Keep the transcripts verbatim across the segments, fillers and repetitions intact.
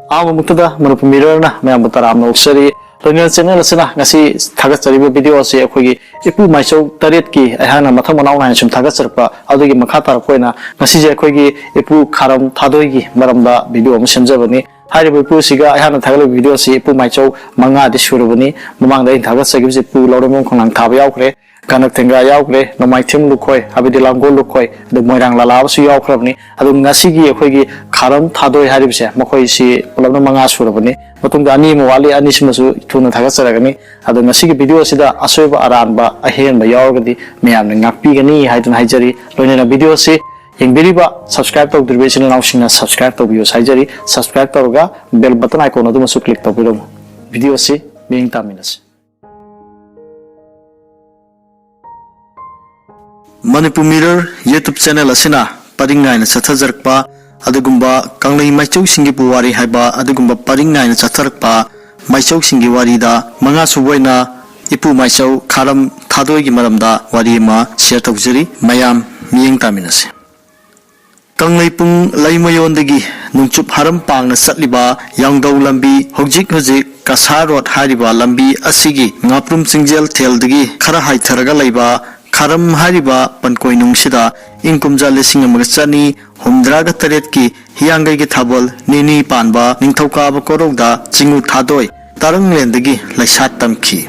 ꯑꯍꯥꯟꯕꯃꯛꯇꯗ ꯃꯅꯤꯄꯨꯔ ꯃꯤꯔꯔꯅ ꯃꯌꯥꯝꯕꯨ ꯇꯔꯥꯝꯅ ꯑꯣꯛꯆꯔꯤ꯫ ꯂꯣꯏꯅꯅ ꯆꯦꯅꯦꯜ ꯑꯁꯤꯅ ꯉꯁꯤ ꯊꯥꯒꯠꯆꯔꯤꯕ ꯚꯤꯗꯤꯑꯣ ꯑꯁꯤ ꯑꯩꯈꯣꯏꯒꯤ ꯏꯄꯨ ꯃꯥꯏꯆꯧ ꯇꯔꯦꯠꯀꯤ ꯑꯩꯍꯥꯛꯅ ꯃꯊꯪ ꯃꯅꯥꯎ ꯅꯥꯏꯅ ꯁꯨꯝ ꯊꯥꯒꯠꯆꯔꯛꯄ ꯑꯗꯨꯒꯤ ꯃꯈꯥ ꯇꯥꯔꯛꯄ ꯑꯣꯏꯅ ꯉꯁꯤꯁꯦ ꯑꯩꯈꯣꯏꯒꯤ ꯏꯄꯨ ꯈꯥꯔꯝ ꯊꯥꯗꯣꯏꯒꯤ ꯃꯔꯝꯗ ꯚꯤꯗꯤꯑꯣ ꯑꯃ ꯁꯦꯝꯖꯕꯅꯤ꯫ ꯍꯥꯏꯔꯤꯕ ꯏꯄꯨ ꯑꯁꯤꯒ ꯑꯩꯍꯥꯛꯅ ꯊꯥꯒꯠꯂꯤꯕ ꯚꯤꯗꯤꯑꯣ ꯑꯁꯤ ꯏꯄꯨ ꯃꯥꯏꯆꯧ ꯃꯉꯥꯗꯤ ꯁꯨꯔꯕꯅꯤ꯫ ꯃꯃꯥꯡꯗ ꯑꯩꯅ ꯊꯥꯒꯠꯆꯈꯤꯕꯁꯤ ꯏꯄꯨ ꯂꯧꯔꯦꯝꯕꯝ ꯈꯣꯡꯅꯥꯡ ꯊꯥꯕ ꯌꯥꯎꯈ꯭ꯔꯦ, ꯀꯅꯛ ꯊꯦꯡꯒꯥ ꯌꯥꯎꯈ꯭ꯔꯦ, ꯅꯣꯡꯃꯥꯏꯊꯦꯝ ꯂꯨꯈꯣꯏ, ꯍꯥꯏꯕꯗꯤ ꯂꯥꯡꯒꯣꯜ ꯂꯨꯈꯣꯏ, ꯑꯗꯨ ꯃꯣꯏꯔꯥꯡ ꯂꯥꯂꯥꯕꯁꯨ ꯌꯥꯎꯈ꯭ꯔꯕꯅꯤ꯫ ꯑꯗꯨ ꯉꯁꯤꯒꯤ ꯑꯩꯈꯣꯏꯒꯤ ꯈꯥꯔꯝ ꯊꯥꯗꯣꯏ ꯍꯥꯏꯔꯤꯕꯁꯦ ꯃꯈꯣꯏꯁꯤ ꯄꯨꯂꯞꯅ ꯃꯉꯥ ꯁꯨꯔꯕꯅꯤ꯫ ꯃꯇꯨꯡꯗ ꯑꯅꯤ ꯑꯃ ꯋꯥꯠꯂꯤ, ꯑꯅꯤꯁꯤꯃꯁꯨ ꯊꯨꯅ ꯊꯥꯒꯠꯆꯔꯒꯅꯤ꯫ ꯑꯗꯣ ꯉꯁꯤꯒꯤ ꯚꯤꯗꯤꯑꯣ ꯑꯁꯤꯗ ꯑꯁꯣꯏꯕ ꯑꯔꯥꯟꯕ ꯑꯍꯦꯟꯕ ꯌꯥꯎꯔꯒꯗꯤ ꯃꯌꯥꯝꯅ ꯉꯥꯛꯄꯤꯒꯅꯤ ꯍꯥꯏꯗꯨꯅ ꯍꯥꯏꯖꯔꯤ꯫ ꯂꯣꯏꯅꯅ ꯚꯤꯗꯤꯑꯣ ꯑꯁꯤ ꯌꯦꯡꯕꯤꯔꯤꯕ subscribe ꯇꯧꯗ꯭ꯔꯤꯕ ꯏꯆꯤꯟ ꯏꯅꯥꯎꯁꯤꯡꯅ subscribe ꯇꯧꯕꯤꯌꯨ ꯍꯥꯏꯖꯔꯤ꯫ Subscribe ꯇꯧꯔꯒ bell button icon ꯑꯗꯨꯃꯁꯨ click ꯇꯧꯕꯤꯔꯝꯃꯨ꯫ ꯚꯤꯗꯤꯑꯣ ꯑꯁꯤ ꯃꯤꯠꯌꯦꯡ ꯇꯥꯃꯤꯟꯅꯁꯤ꯫ ꯃꯅꯤꯄꯨꯔ ꯃꯤꯔꯔ YouTube ꯆꯦꯅꯦꯜ ꯑꯁꯤꯅ ꯄꯔꯤꯡ ꯅꯥꯏꯅ ꯆꯠꯊꯖꯔꯛꯄ ꯑꯗꯨꯒꯨꯝꯕ ꯀꯪꯂꯩ ꯃꯥꯏꯆꯧꯁꯤꯡꯒꯤ ꯄꯨꯋꯥꯔꯤ ꯍꯥꯏꯕ ꯑꯗꯨꯒꯨꯝꯕ ꯄꯔꯤꯡ ꯅꯥꯏꯅ ꯆꯠꯊꯔꯛꯄ ꯃꯥꯏꯆꯧꯁꯤꯡꯒꯤ ꯋꯥꯔꯤꯗ ꯃꯉꯥꯁꯨꯕ ꯑꯣꯏꯅ ꯏꯄꯨ ꯃꯥꯏꯆꯧ ꯈꯥꯔꯝ ꯊꯥꯗꯣꯏꯒꯤ ꯃꯔꯝꯗ ꯋꯥꯔꯤ ꯑꯃ share ꯇꯧꯖꯔꯤ꯫ ꯃꯌꯥꯝ ꯃꯤꯠꯌꯦꯡ ꯇꯥꯃꯤꯟꯅꯁꯤ꯫ ꯀꯪꯂꯩꯄꯨꯡ ꯂꯩꯃꯌꯣꯟꯗꯒꯤ ꯅꯣꯡꯆꯨꯞ ꯍꯔꯝ ꯄꯥꯡꯅ ꯆꯠꯂꯤꯕ ꯌꯥꯡꯗꯧ ꯂꯝꯕꯤ, ꯍꯧꯖꯤꯛ ꯍꯧꯖꯤꯛ ꯀꯁꯥꯔ ꯔꯣꯗ ꯍꯥꯏꯔꯤꯕ ꯂꯝꯕꯤ ꯑꯁꯤꯒꯤ ꯉꯥꯄ꯭ꯔꯨꯝ ꯆꯤꯡꯖꯦꯜ ꯊꯦꯜꯗꯒꯤ ꯈꯔ ꯍꯥꯏꯊꯔꯒ ꯂꯩꯕ ꯈꯥꯔꯝ ꯍꯥꯏꯔꯤꯕ ꯄꯟꯀꯣꯏꯅꯨꯡꯁꯤꯗ ꯏꯪ ꯀꯨꯝꯖꯥ ꯂꯤꯁꯤꯡ ꯑꯃꯒ ꯆꯅꯤ ꯍꯨꯝꯗ꯭ꯔꯥꯒ ꯇꯔꯦꯠꯀꯤ ꯍꯤꯌꯥꯡꯒꯩꯒꯤ ꯊꯥꯕꯜ ꯅꯤꯅꯤ ꯄꯥꯟꯕ ꯅꯤꯡꯊꯧꯀꯥꯕ ꯀꯣꯔꯧꯗ ꯆꯤꯉꯨ ꯊꯥꯗꯣꯏ ꯇꯥꯔꯪꯂꯦꯟꯗꯒꯤ ꯂꯩꯁꯥ ꯇꯝꯈꯤ꯫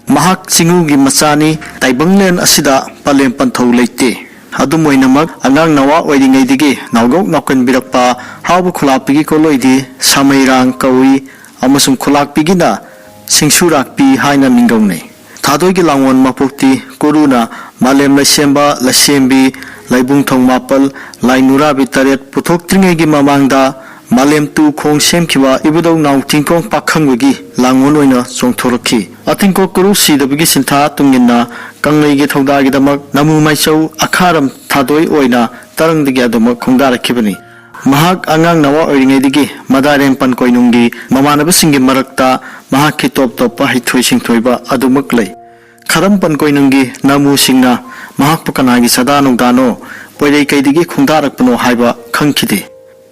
ꯃꯍꯥꯛ ꯆꯤꯉꯨꯒꯤ ꯃꯆꯥꯅꯤ꯫ ꯇꯥꯏꯕꯪꯂꯦꯟ ꯑꯁꯤꯗ ꯄꯂꯦꯝ ꯄꯟꯊꯧ ꯂꯩꯇꯦ꯫ ꯑꯗꯨꯝ ꯑꯣꯏꯅꯃꯛ, ꯑꯉꯥꯡ ꯅꯋꯥ ꯑꯣꯏꯔꯤꯉꯩꯗꯒꯤ ꯅꯥꯎꯒꯧ ꯅꯥꯎꯀꯟꯕꯤꯔꯛꯄ ꯍꯥꯎꯕ ꯈꯨꯂꯥꯛꯄꯤꯒꯤ ꯀꯣꯂꯣꯏꯗꯤ ꯁꯃꯩꯔꯥꯡ ꯀꯧꯏ ꯑꯃꯁꯨꯡ ꯈꯨꯂꯥꯛꯄꯤꯒꯤꯅ ꯁꯤꯡꯁꯨꯔꯥꯛꯄꯤ ꯍꯥꯏꯅ ꯃꯤꯡꯒꯧꯅꯩ꯫ ꯊꯥꯗꯣꯏꯒꯤ ꯂꯥꯡꯑꯣꯟ ꯃꯄꯣꯛꯇꯤ ꯀꯨꯔꯨꯅ ꯃꯥꯂꯦꯝ ꯂꯩꯁꯦꯝꯕ, ꯂꯩꯁꯦꯝꯕꯤ, ꯂꯩꯕꯨꯡ ꯊꯣꯡ ꯃꯥꯄꯜ, ꯂꯥꯏ ꯅꯨꯔꯥꯕꯤ ꯇꯔꯦꯠ ꯄꯨꯊꯣꯛꯇ꯭ꯔꯤꯉꯩꯒꯤ ꯃꯃꯥꯡꯗ ꯃꯥꯂꯦꯝ ꯇꯨ ꯈꯣꯡ ꯁꯦꯝꯈꯤꯕ ꯏꯕꯨꯙꯧ ꯅꯥꯎ ꯊꯤꯡꯈꯣꯡ ꯄꯥꯈꯪꯕꯒꯤ ꯂꯥꯡꯑꯣꯟ ꯑꯣꯏꯅ ꯆꯣꯡꯊꯣꯔꯛꯈꯤ꯫ ꯑꯇꯤꯡꯀꯣꯛ ꯀꯨꯔꯨ ꯁꯤꯗꯕꯒꯤ ꯁꯤꯟꯊꯥ ꯇꯨꯡꯏꯟꯅ ꯀꯪꯂꯩꯒꯤ ꯊꯧꯗꯥꯒꯤꯗꯃꯛ ꯅꯃꯨ ꯃꯥꯏꯆꯧ ꯑꯈꯥꯔꯝ ꯊꯥꯗꯣꯏ ꯑꯣꯏꯅ ꯇꯔꯪꯗꯒꯤ ꯑꯗꯨꯃꯛ ꯈꯣꯡꯗꯥꯔꯛꯈꯤꯕꯅꯤ꯫ ꯃꯍꯥꯛ ꯑꯉꯥꯡ ꯅꯋꯥ ꯑꯣꯏꯔꯤꯉꯩꯗꯒꯤ ꯃꯗꯥꯏꯔꯦꯝ ꯄꯟꯀꯣꯏꯅꯨꯡꯒꯤ ꯃꯃꯥꯟꯅꯕꯁꯤꯡꯒꯤ ꯃꯔꯛꯇ ꯃꯍꯥꯛꯀꯤ ꯇꯣꯞ ꯇꯣꯞꯄ ꯍꯩꯊꯣꯏ ꯁꯤꯡꯊꯣꯏꯕ ꯑꯗꯨꯃꯛ ꯂꯩ꯫ ꯈꯔꯝ ꯄꯟꯀꯣꯏꯅꯨꯡꯒꯤ ꯅꯃꯨꯁꯤꯡꯅ ꯃꯍꯥꯛꯄꯨ ꯀꯅꯥꯒꯤ ꯆꯥꯗꯥ ꯅꯧꯗꯥꯅꯣ, ꯄꯣꯏꯔꯩꯀꯩꯗꯒꯤ ꯈꯣꯡꯗꯥꯔꯛꯄꯅꯣ ꯍꯥꯏꯕ ꯈꯪꯈꯤꯗꯦ꯫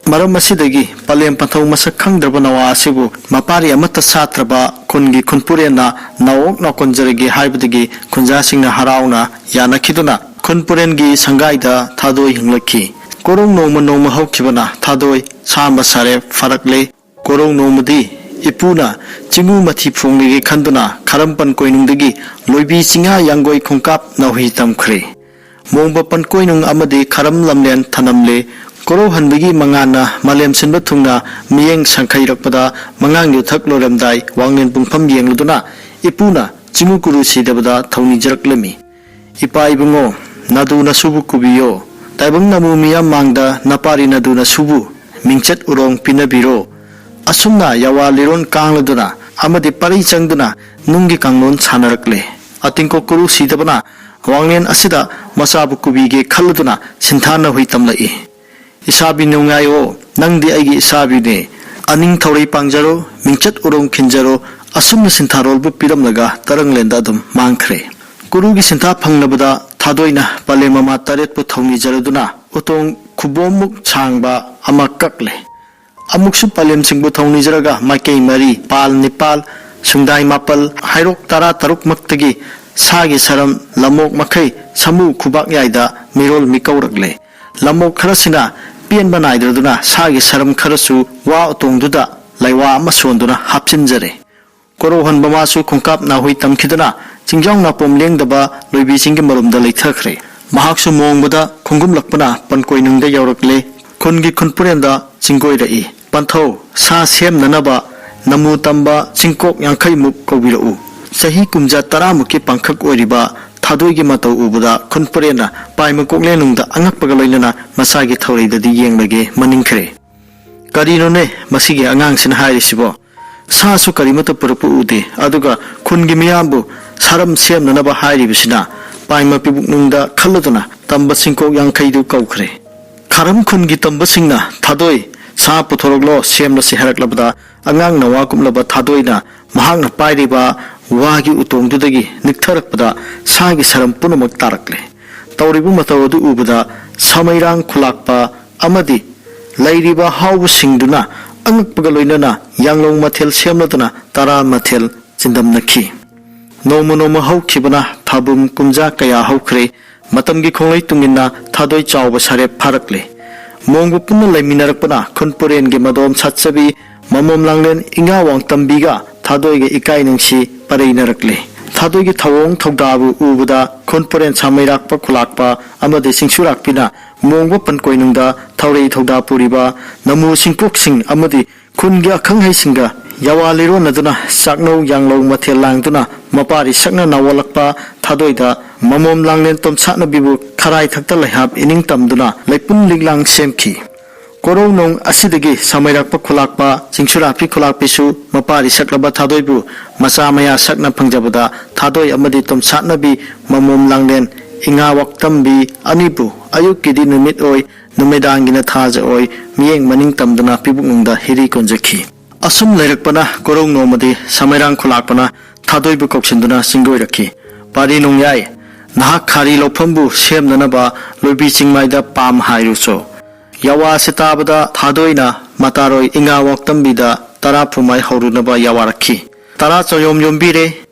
ꯃꯔꯝ ꯑꯁꯤꯗꯒꯤ ꯄꯂꯦꯝ ꯄꯟꯊꯧ ꯃꯁꯛ ꯈꯪꯗ꯭ꯔꯕ ꯅꯋꯥ ꯑꯁꯤꯕꯨ ꯃꯄꯥꯔꯤ ꯑꯃꯠꯇ ꯁꯥꯠꯇ꯭ꯔꯕ ꯈꯨꯟꯒꯤ ꯈꯨꯟꯄꯨꯔꯦꯟꯅ ꯅꯥꯑꯣꯛ ꯅꯥꯀꯣꯟꯖꯔꯒꯦ ꯍꯥꯏꯕꯗꯒꯤ ꯈꯨꯟꯖꯥꯁꯤꯡꯅ ꯍꯔꯥꯎꯅ ꯌꯥꯅꯈꯤꯗꯨꯅ ꯈꯨꯟꯄꯨꯔꯦꯟꯒꯤ ꯁꯪꯒꯥꯏꯗ ꯊꯥꯗꯣꯏ ꯍꯤꯡꯂꯛꯈꯤ꯫ ꯀꯣꯔꯧ ꯅꯣꯡꯃ ꯅꯣꯡꯃ ꯍꯧꯈꯤꯕꯅ ꯊꯥꯗꯣꯏ ꯁꯥꯝꯕ ꯁꯥꯔꯦꯞ ꯐꯔꯛꯂꯦ꯫ ꯀꯣꯔꯧ ꯅꯣꯡꯃꯗꯤ ꯏꯄꯨꯅ ꯆꯤꯡꯉꯨ ꯃꯊꯤ ꯐꯣꯡꯂꯒꯦ ꯈꯟꯗꯨꯅ ꯈꯔꯝ ꯄꯟ ꯀꯣꯏꯅꯨꯡꯗꯒꯤ ꯂꯣꯏꯕꯤ ꯆꯤꯡꯌꯥ ꯌꯥꯡꯒꯣꯏ ꯈꯣꯡꯀꯥꯞ ꯅꯥꯍꯨꯏ ꯇꯝꯈ꯭ꯔꯦ꯫ ꯃꯣꯡꯕ ꯄꯟ ꯀꯣꯏꯅꯨꯡ ꯑꯃꯗꯤ ꯈꯔꯝ ꯂꯝꯂꯦꯟ ꯊꯅꯝꯂꯦ꯫ ꯀꯣꯔꯧꯍꯟꯕꯒꯤ ꯃꯉꯥꯟꯅ ꯃꯥꯂꯦꯝ ꯁꯤꯟꯕ ꯊꯨꯡꯅ ꯃꯤꯠꯌꯦꯡ ꯁꯪꯈꯩꯔꯛꯄꯗ ꯃꯉꯥꯡ ꯌꯨꯊꯛ ꯂꯣꯏꯔꯝꯗꯥꯏ ꯋꯥꯡꯂꯦꯟ ꯄꯨꯡꯐꯝ ꯌꯦꯡꯂꯨꯗꯨꯅ ꯏꯄꯨꯅ ꯆꯤꯡꯉꯨ ꯀꯨꯔꯨ ꯁꯤꯗꯕꯗ ꯊꯧꯅꯤꯖꯔꯛꯂꯝꯃꯤ꯫ ꯏꯄꯥ ꯏꯕꯨꯡꯉꯣ, ꯅꯥꯗꯨ ꯅꯁꯨꯕꯨ ꯀꯨꯕꯤꯌꯣ꯫ ꯇꯥꯏꯕꯪ ꯅꯃꯨ ꯃꯤꯌꯥꯝ ꯃꯥꯡꯗ ꯅꯄꯥꯔꯤ ꯅꯥꯗꯨ ꯅꯁꯨꯕꯨ ꯃꯤꯡꯆꯠ ꯎꯔꯣꯡ ꯄꯤꯅꯕꯤꯔꯣ꯫ ꯑꯁꯨꯝꯅ ꯌꯥꯋꯥ ꯂꯤꯔꯣꯟ ꯀꯥꯡꯂꯗꯨꯅ ꯑꯃꯗꯤ ꯄꯔꯩ ꯆꯪꯗꯨꯅ ꯅꯨꯡꯒꯤ ꯀꯥꯡꯂꯣꯟ ꯁꯥꯟꯅꯔꯛꯂꯦ꯫ ꯑꯇꯤꯡꯀꯣꯛ ꯀꯨꯔꯨ ꯁꯤꯗꯕꯅ ꯋꯥꯡꯂꯦꯟ ꯑꯁꯤꯗ ꯃꯆꯥꯕꯨ ꯀꯨꯕꯤꯒꯦ ꯈꯜꯂꯗꯨꯅ ꯁꯤꯟꯊꯥ ꯅꯥꯍꯨꯏ ꯇꯝꯂꯛꯏ꯫ ꯏꯁꯥꯕꯤ ꯅꯨꯡꯉꯥꯏꯌꯣ, ꯅꯪꯗꯤ ꯑꯩꯒꯤ ꯏꯁꯥꯕꯤꯅꯦ꯫ ꯑꯅꯤꯡ ꯊꯧꯔꯩ ꯄꯥꯡꯖꯔꯣ, ꯃꯤꯡꯆꯠ ꯎꯔꯣꯡ ꯈꯤꯟꯖꯔꯣ꯫ ꯑꯁꯨꯝꯅ ꯁꯤꯟꯊꯥꯔꯣꯜꯕꯨ ꯄꯤꯔꯝꯂꯒ ꯇꯔꯪꯂꯦꯟꯗ ꯑꯗꯨꯝ ꯃꯥꯡꯈ꯭ꯔꯦ꯫ ꯀꯨꯔꯨꯒꯤ ꯁꯤꯟꯊꯥ ꯐꯪꯂꯕꯗ ꯊꯥꯗꯣꯏꯅ ꯄꯂꯦꯝ ꯃꯃꯥ ꯇꯔꯦꯠꯄꯨ ꯊꯧꯅꯤꯖꯔꯗꯨꯅ ꯎꯇꯣꯡ ꯈꯨꯕꯣꯝꯃꯨꯛ ꯁꯥꯡꯕ ꯑꯃ ꯀꯛꯂꯦ꯫ ꯑꯃꯨꯛꯁꯨ ꯄꯂꯦꯝꯁꯤꯡꯕꯨ ꯊꯧꯅꯤꯖꯔꯒ ꯃꯥꯏꯀꯩ ꯃꯔꯤ, ꯄꯥꯜ ꯅꯤꯄꯥꯜ, ꯁꯨꯡꯗꯥꯏ ꯃꯥꯄꯜ, ꯍꯩꯔꯣꯛ ꯇꯔꯥ ꯇꯔꯨꯛꯃꯛꯇꯒꯤ ꯁꯥꯒꯤ ꯁꯔꯝ, ꯂꯝꯃꯣꯛ ꯃꯈꯩ ꯁꯥꯃꯨ ꯈꯨꯕꯥꯛ ꯌꯥꯏꯗ ꯃꯤꯔꯣꯜ ꯃꯤꯀꯧꯔꯛꯂꯦ꯫ ꯂꯝꯃꯣꯛ ꯈꯔꯁꯤꯅ ꯄꯦꯟꯕ ꯅꯥꯏꯗ꯭ꯔꯗꯨꯅ ꯁꯥꯒꯤ ꯁꯔꯝ ꯈꯔꯁꯨ ꯋꯥ ꯎꯇꯣꯡꯗꯨꯗ ꯂꯩꯋꯥ ꯑꯃ ꯁꯣꯟꯗꯨꯅ ꯍꯥꯞꯆꯤꯟꯖꯔꯦ꯫ ꯀꯣꯔꯧꯍꯟꯕ ꯃꯥꯁꯨ ꯈꯣꯡꯀꯥꯞ ꯅꯥꯍꯨꯏ ꯇꯝꯈꯤꯗꯨꯅ ꯆꯤꯡꯖꯥꯎ ꯅꯥꯄꯣꯝ ꯂꯦꯡꯗꯕ ꯂꯣꯏꯕꯤꯁꯤꯡꯒꯤ ꯃꯔꯨꯝꯗ ꯂꯩꯊꯈ꯭ꯔꯦ꯫ ꯃꯍꯥꯛꯁꯨ ꯃꯣꯡꯕꯗ ꯈꯣꯡꯒꯨꯝꯂꯛꯄꯅ ꯄꯟꯀꯣꯏꯅꯨꯡꯗ ꯌꯧꯔꯛꯂꯦ꯫ ꯈꯨꯟꯒꯤ ꯈꯨꯟꯄꯨꯔꯦꯟꯗ ꯆꯤꯡꯒꯣꯏꯔꯛꯏ꯫ ꯄꯟꯊꯧ, ꯁꯥ ꯁꯦꯝꯅꯅꯕ ꯅꯃꯨ ꯇꯝꯕ ꯆꯤꯡꯀꯣꯛ ꯌꯥꯡꯈꯩꯃꯨꯛ ꯀꯧꯕꯤꯔꯛꯎ꯫ ꯆꯍꯤ ꯀꯨꯝꯖꯥ ꯇꯔꯥꯃꯨꯛꯀꯤ ꯄꯥꯡꯈꯛ ꯑꯣꯏꯔꯤꯕ ꯊꯥꯗꯣꯏꯒꯤ ꯃꯇꯧ ꯎꯕꯗ ꯈꯨꯟꯄꯨꯔꯦꯟꯅ ꯄꯥꯏꯃ ꯀꯣꯛꯂꯦꯟꯅꯨꯡꯗ ꯑꯉꯛꯄꯒ ꯂꯣꯏꯅꯅ ꯃꯁꯥꯒꯤ ꯊꯧꯔꯩꯗꯗꯤ ꯌꯦꯡꯂꯒꯦ ꯃꯅꯤꯡꯈ꯭ꯔꯦ꯫ ꯀꯔꯤꯅꯣꯅꯦ ꯃꯁꯤꯒꯤ ꯑꯉꯥꯡꯁꯤꯅ ꯍꯥꯏꯔꯤꯁꯤꯕꯣ? ꯁꯥꯁꯨ ꯀꯔꯤꯃꯠꯇ ꯄꯨꯔꯛꯄ ꯎꯗꯦ, ꯑꯗꯨꯒ ꯈꯨꯟꯒꯤ ꯃꯤꯌꯥꯝꯕꯨ ꯁꯥꯔꯝ ꯁꯦꯝꯅꯅꯕ ꯍꯥꯏꯔꯤꯕꯁꯤꯅ ꯄꯥꯏꯃ ꯄꯤꯕꯨꯛꯅꯨꯡꯗ ꯈꯜꯂꯗꯨꯅ ꯇꯝꯕ ꯆꯤꯡꯀꯣꯛ ꯌꯥꯡꯈꯩꯗꯨ ꯀꯧꯈ꯭ꯔꯦ꯫ ꯈꯥꯔꯝ ꯈꯨꯟꯒꯤ ꯇꯝꯕꯁꯤꯡꯅ ꯊꯥꯗꯣꯏ, ꯁꯥ ꯄꯨꯊꯣꯔꯛꯂꯣ, ꯁꯦꯝꯂꯁꯤ ꯍꯥꯏꯔꯛꯂꯕꯗ ꯑꯉꯥꯡ ꯅꯋꯥ ꯀꯨꯞꯂꯕ ꯊꯥꯗꯣꯏꯅ ꯃꯍꯥꯛꯅ ꯄꯥꯏꯔꯤꯕ ꯋꯥꯒꯤ ꯎꯇꯣꯡꯗꯨꯗꯒꯤ ꯅꯤꯛꯊꯔꯛꯄꯗ ꯁꯥꯒꯤ ꯁꯔꯝ ꯄꯨꯝꯅꯃꯛ ꯇꯥꯔꯛꯂꯦ꯫ ꯇꯧꯔꯤꯕ ꯃꯇꯧ ꯑꯗꯨ ꯎꯕꯗ ꯁꯃꯩꯔꯥꯡ ꯈꯨꯂꯥꯛꯄ ꯑꯃꯗꯤ ꯂꯩꯔꯤꯕ ꯍꯥꯎꯕꯁꯤꯡꯗꯨꯅ ꯑꯉꯛꯄꯒ ꯂꯣꯏꯅꯅ ꯌꯥꯡꯂꯧ ꯃꯊꯦꯜ ꯁꯦꯝꯂꯗꯨꯅ ꯇꯔꯥ ꯃꯊꯦꯜ ꯆꯤꯟꯗꯝꯅꯈꯤ꯫ ꯅꯣꯡꯃ ꯅꯣꯡꯃ ꯍꯧꯈꯤꯕꯅ ꯊꯥꯕꯨꯝ ꯀꯨꯝꯖꯥ ꯀꯌꯥ ꯍꯧꯈ꯭ꯔꯦ꯫ ꯃꯇꯝꯒꯤ ꯈꯣꯡꯂꯩ ꯇꯨꯡꯏꯟꯅ ꯊꯥꯗꯣꯏ ꯆꯥꯎꯕ ꯁꯥꯔꯦꯞ ꯐꯥꯔꯛꯂꯦ꯫ ꯃꯣꯡꯕ ꯄꯨꯟꯅ ꯂꯩꯃꯤꯟꯅꯔꯛꯄꯅ ꯈꯨꯟ ꯄꯨꯔꯦꯟꯒꯤ ꯃꯗꯣꯝ ꯁꯥꯠꯆꯕꯤ ꯃꯃꯣꯝ ꯂꯥꯡꯂꯦꯟ ꯏꯉꯥ ꯋꯥꯡꯇꯝꯕꯤꯒ ꯊꯥꯗꯣꯏꯒ ꯏꯀꯥꯏ ꯅꯨꯡꯁꯤ ꯄꯔꯩꯅꯔꯛꯂꯦ꯫ ꯊꯥꯗꯣꯏꯒꯤ ꯊꯧꯑꯣꯡ ꯊꯧꯗꯥꯕꯨ ꯎꯕꯗ ꯈꯨꯟ ꯄꯨꯔꯦꯟ ꯁꯥꯃꯩꯔꯥꯛꯄ ꯈꯨꯂꯥꯛꯄ ꯑꯃꯗꯤ ꯆꯤꯡꯁꯨꯔꯥꯛꯄꯤꯅ ꯃꯣꯡꯕ ꯄꯟ ꯀꯣꯏꯅꯨꯡꯗ ꯊꯧꯔꯩ ꯊꯧꯗꯥ ꯄꯨꯔꯤꯕ ꯅꯃꯨ ꯁꯤꯡꯄꯣꯛꯁꯤꯡ ꯑꯃꯗꯤ ꯈꯨꯟꯒꯤ ꯑꯈꯪꯍꯩꯁꯤꯡꯒ ꯌꯥꯋꯥ ꯂꯤꯔꯣꯟꯅꯗꯨꯅ ꯆꯥꯛꯅꯧ ꯌꯥꯡꯂꯧ ꯃꯊꯦꯜ ꯂꯥꯡꯗꯨꯅ ꯃꯄꯥꯔꯤ ꯁꯛꯅ ꯅꯥꯋꯣꯜꯂꯛꯄ ꯊꯥꯗꯣꯏꯗ ꯃꯃꯣꯝ ꯂꯥꯡꯂꯦꯟ ꯇꯣꯝꯁꯥꯠꯅꯕꯤꯕꯨ ꯈꯔꯥꯏ ꯊꯛꯇ ꯂꯩꯍꯥꯞ ꯏꯅꯤꯡ ꯇꯝꯗꯨꯅ ꯂꯩꯄꯨꯟ ꯂꯤꯛꯂꯥꯡ ꯁꯦꯝꯈꯤ꯫ ꯀꯣꯔꯧꯅꯣꯡ ꯑꯁꯤꯗꯒꯤ ꯁꯥꯃꯩꯔꯥꯛꯄ ꯈꯨꯂꯥꯛꯄ ꯆꯤꯡꯁꯨꯔꯥꯛꯄꯤ ꯈꯨꯂꯥꯛꯄꯤꯁꯨ ꯃꯄꯥꯔꯤ ꯁꯛꯂꯕ ꯊꯥꯗꯣꯏꯕꯨ ꯃꯆꯥ ꯃꯌꯥ ꯁꯛꯅ ꯐꯪꯖꯕꯗ ꯊꯥꯗꯣꯏ ꯑꯃꯗꯤ ꯇꯣꯝꯁꯥꯠꯅꯕꯤ ꯃꯃꯣꯝ ꯂꯥꯡꯂꯦꯟ ꯏꯉꯥ ꯋꯥꯛꯇꯝꯕꯤ ꯑꯅꯤꯕꯨ ꯑꯌꯨꯛꯀꯤꯗꯤ ꯅꯨꯃꯤꯠ ꯑꯣꯏ, ꯅꯨꯃꯤꯗꯥꯡꯒꯤꯅ ꯊꯥꯖ ꯑꯣꯏ, ꯃꯤꯠꯌꯦꯡ ꯃꯅꯤꯡ ꯇꯝꯗꯨꯅ ꯄꯤꯕꯨꯛꯅꯨꯡꯗ ꯍꯤꯔꯤ ꯀꯣꯟꯖꯈꯤ꯫ ꯑꯁꯨꯝ ꯂꯩꯔꯛꯄꯅ ꯀꯣꯔꯧ ꯅꯣꯡꯃꯗꯤ ꯁꯥꯃꯩꯔꯥꯡ ꯈꯨꯂꯥꯛꯄꯅ ꯊꯥꯗꯣꯏꯕꯨ ꯀꯧꯁꯤꯟꯗꯨꯅ ꯆꯤꯡꯒꯣꯏꯔꯛꯈꯤ꯫ "ꯄꯥꯔꯤ ꯅꯣꯡꯌꯥꯏ, ꯅꯍꯥꯛ ꯈꯥꯔꯤ ꯂꯧꯐꯝꯕꯨ ꯁꯦꯝꯅꯅꯕ ꯂꯣꯏꯕꯤ ꯆꯤꯡꯃꯥꯏꯗ ꯄꯥꯝ ꯍꯥꯏꯔꯨꯆꯣ꯫" ꯌꯥꯋꯥ ꯑꯁꯤ ꯇꯥꯕꯗ ꯊꯥꯗꯣꯏꯅ ꯃꯇꯥꯔꯣꯏ ꯏꯉꯥ ꯋꯥꯛꯇꯝꯕꯤꯗ ꯇꯔꯥ ꯐꯨꯃꯥꯏ ꯍꯧꯔꯨꯅꯕ ꯌꯥꯋꯥꯔꯛꯈꯤ꯫ ꯇꯔꯥ ꯆꯌꯣꯝ ꯌꯣꯝꯕꯤꯔꯦ꯫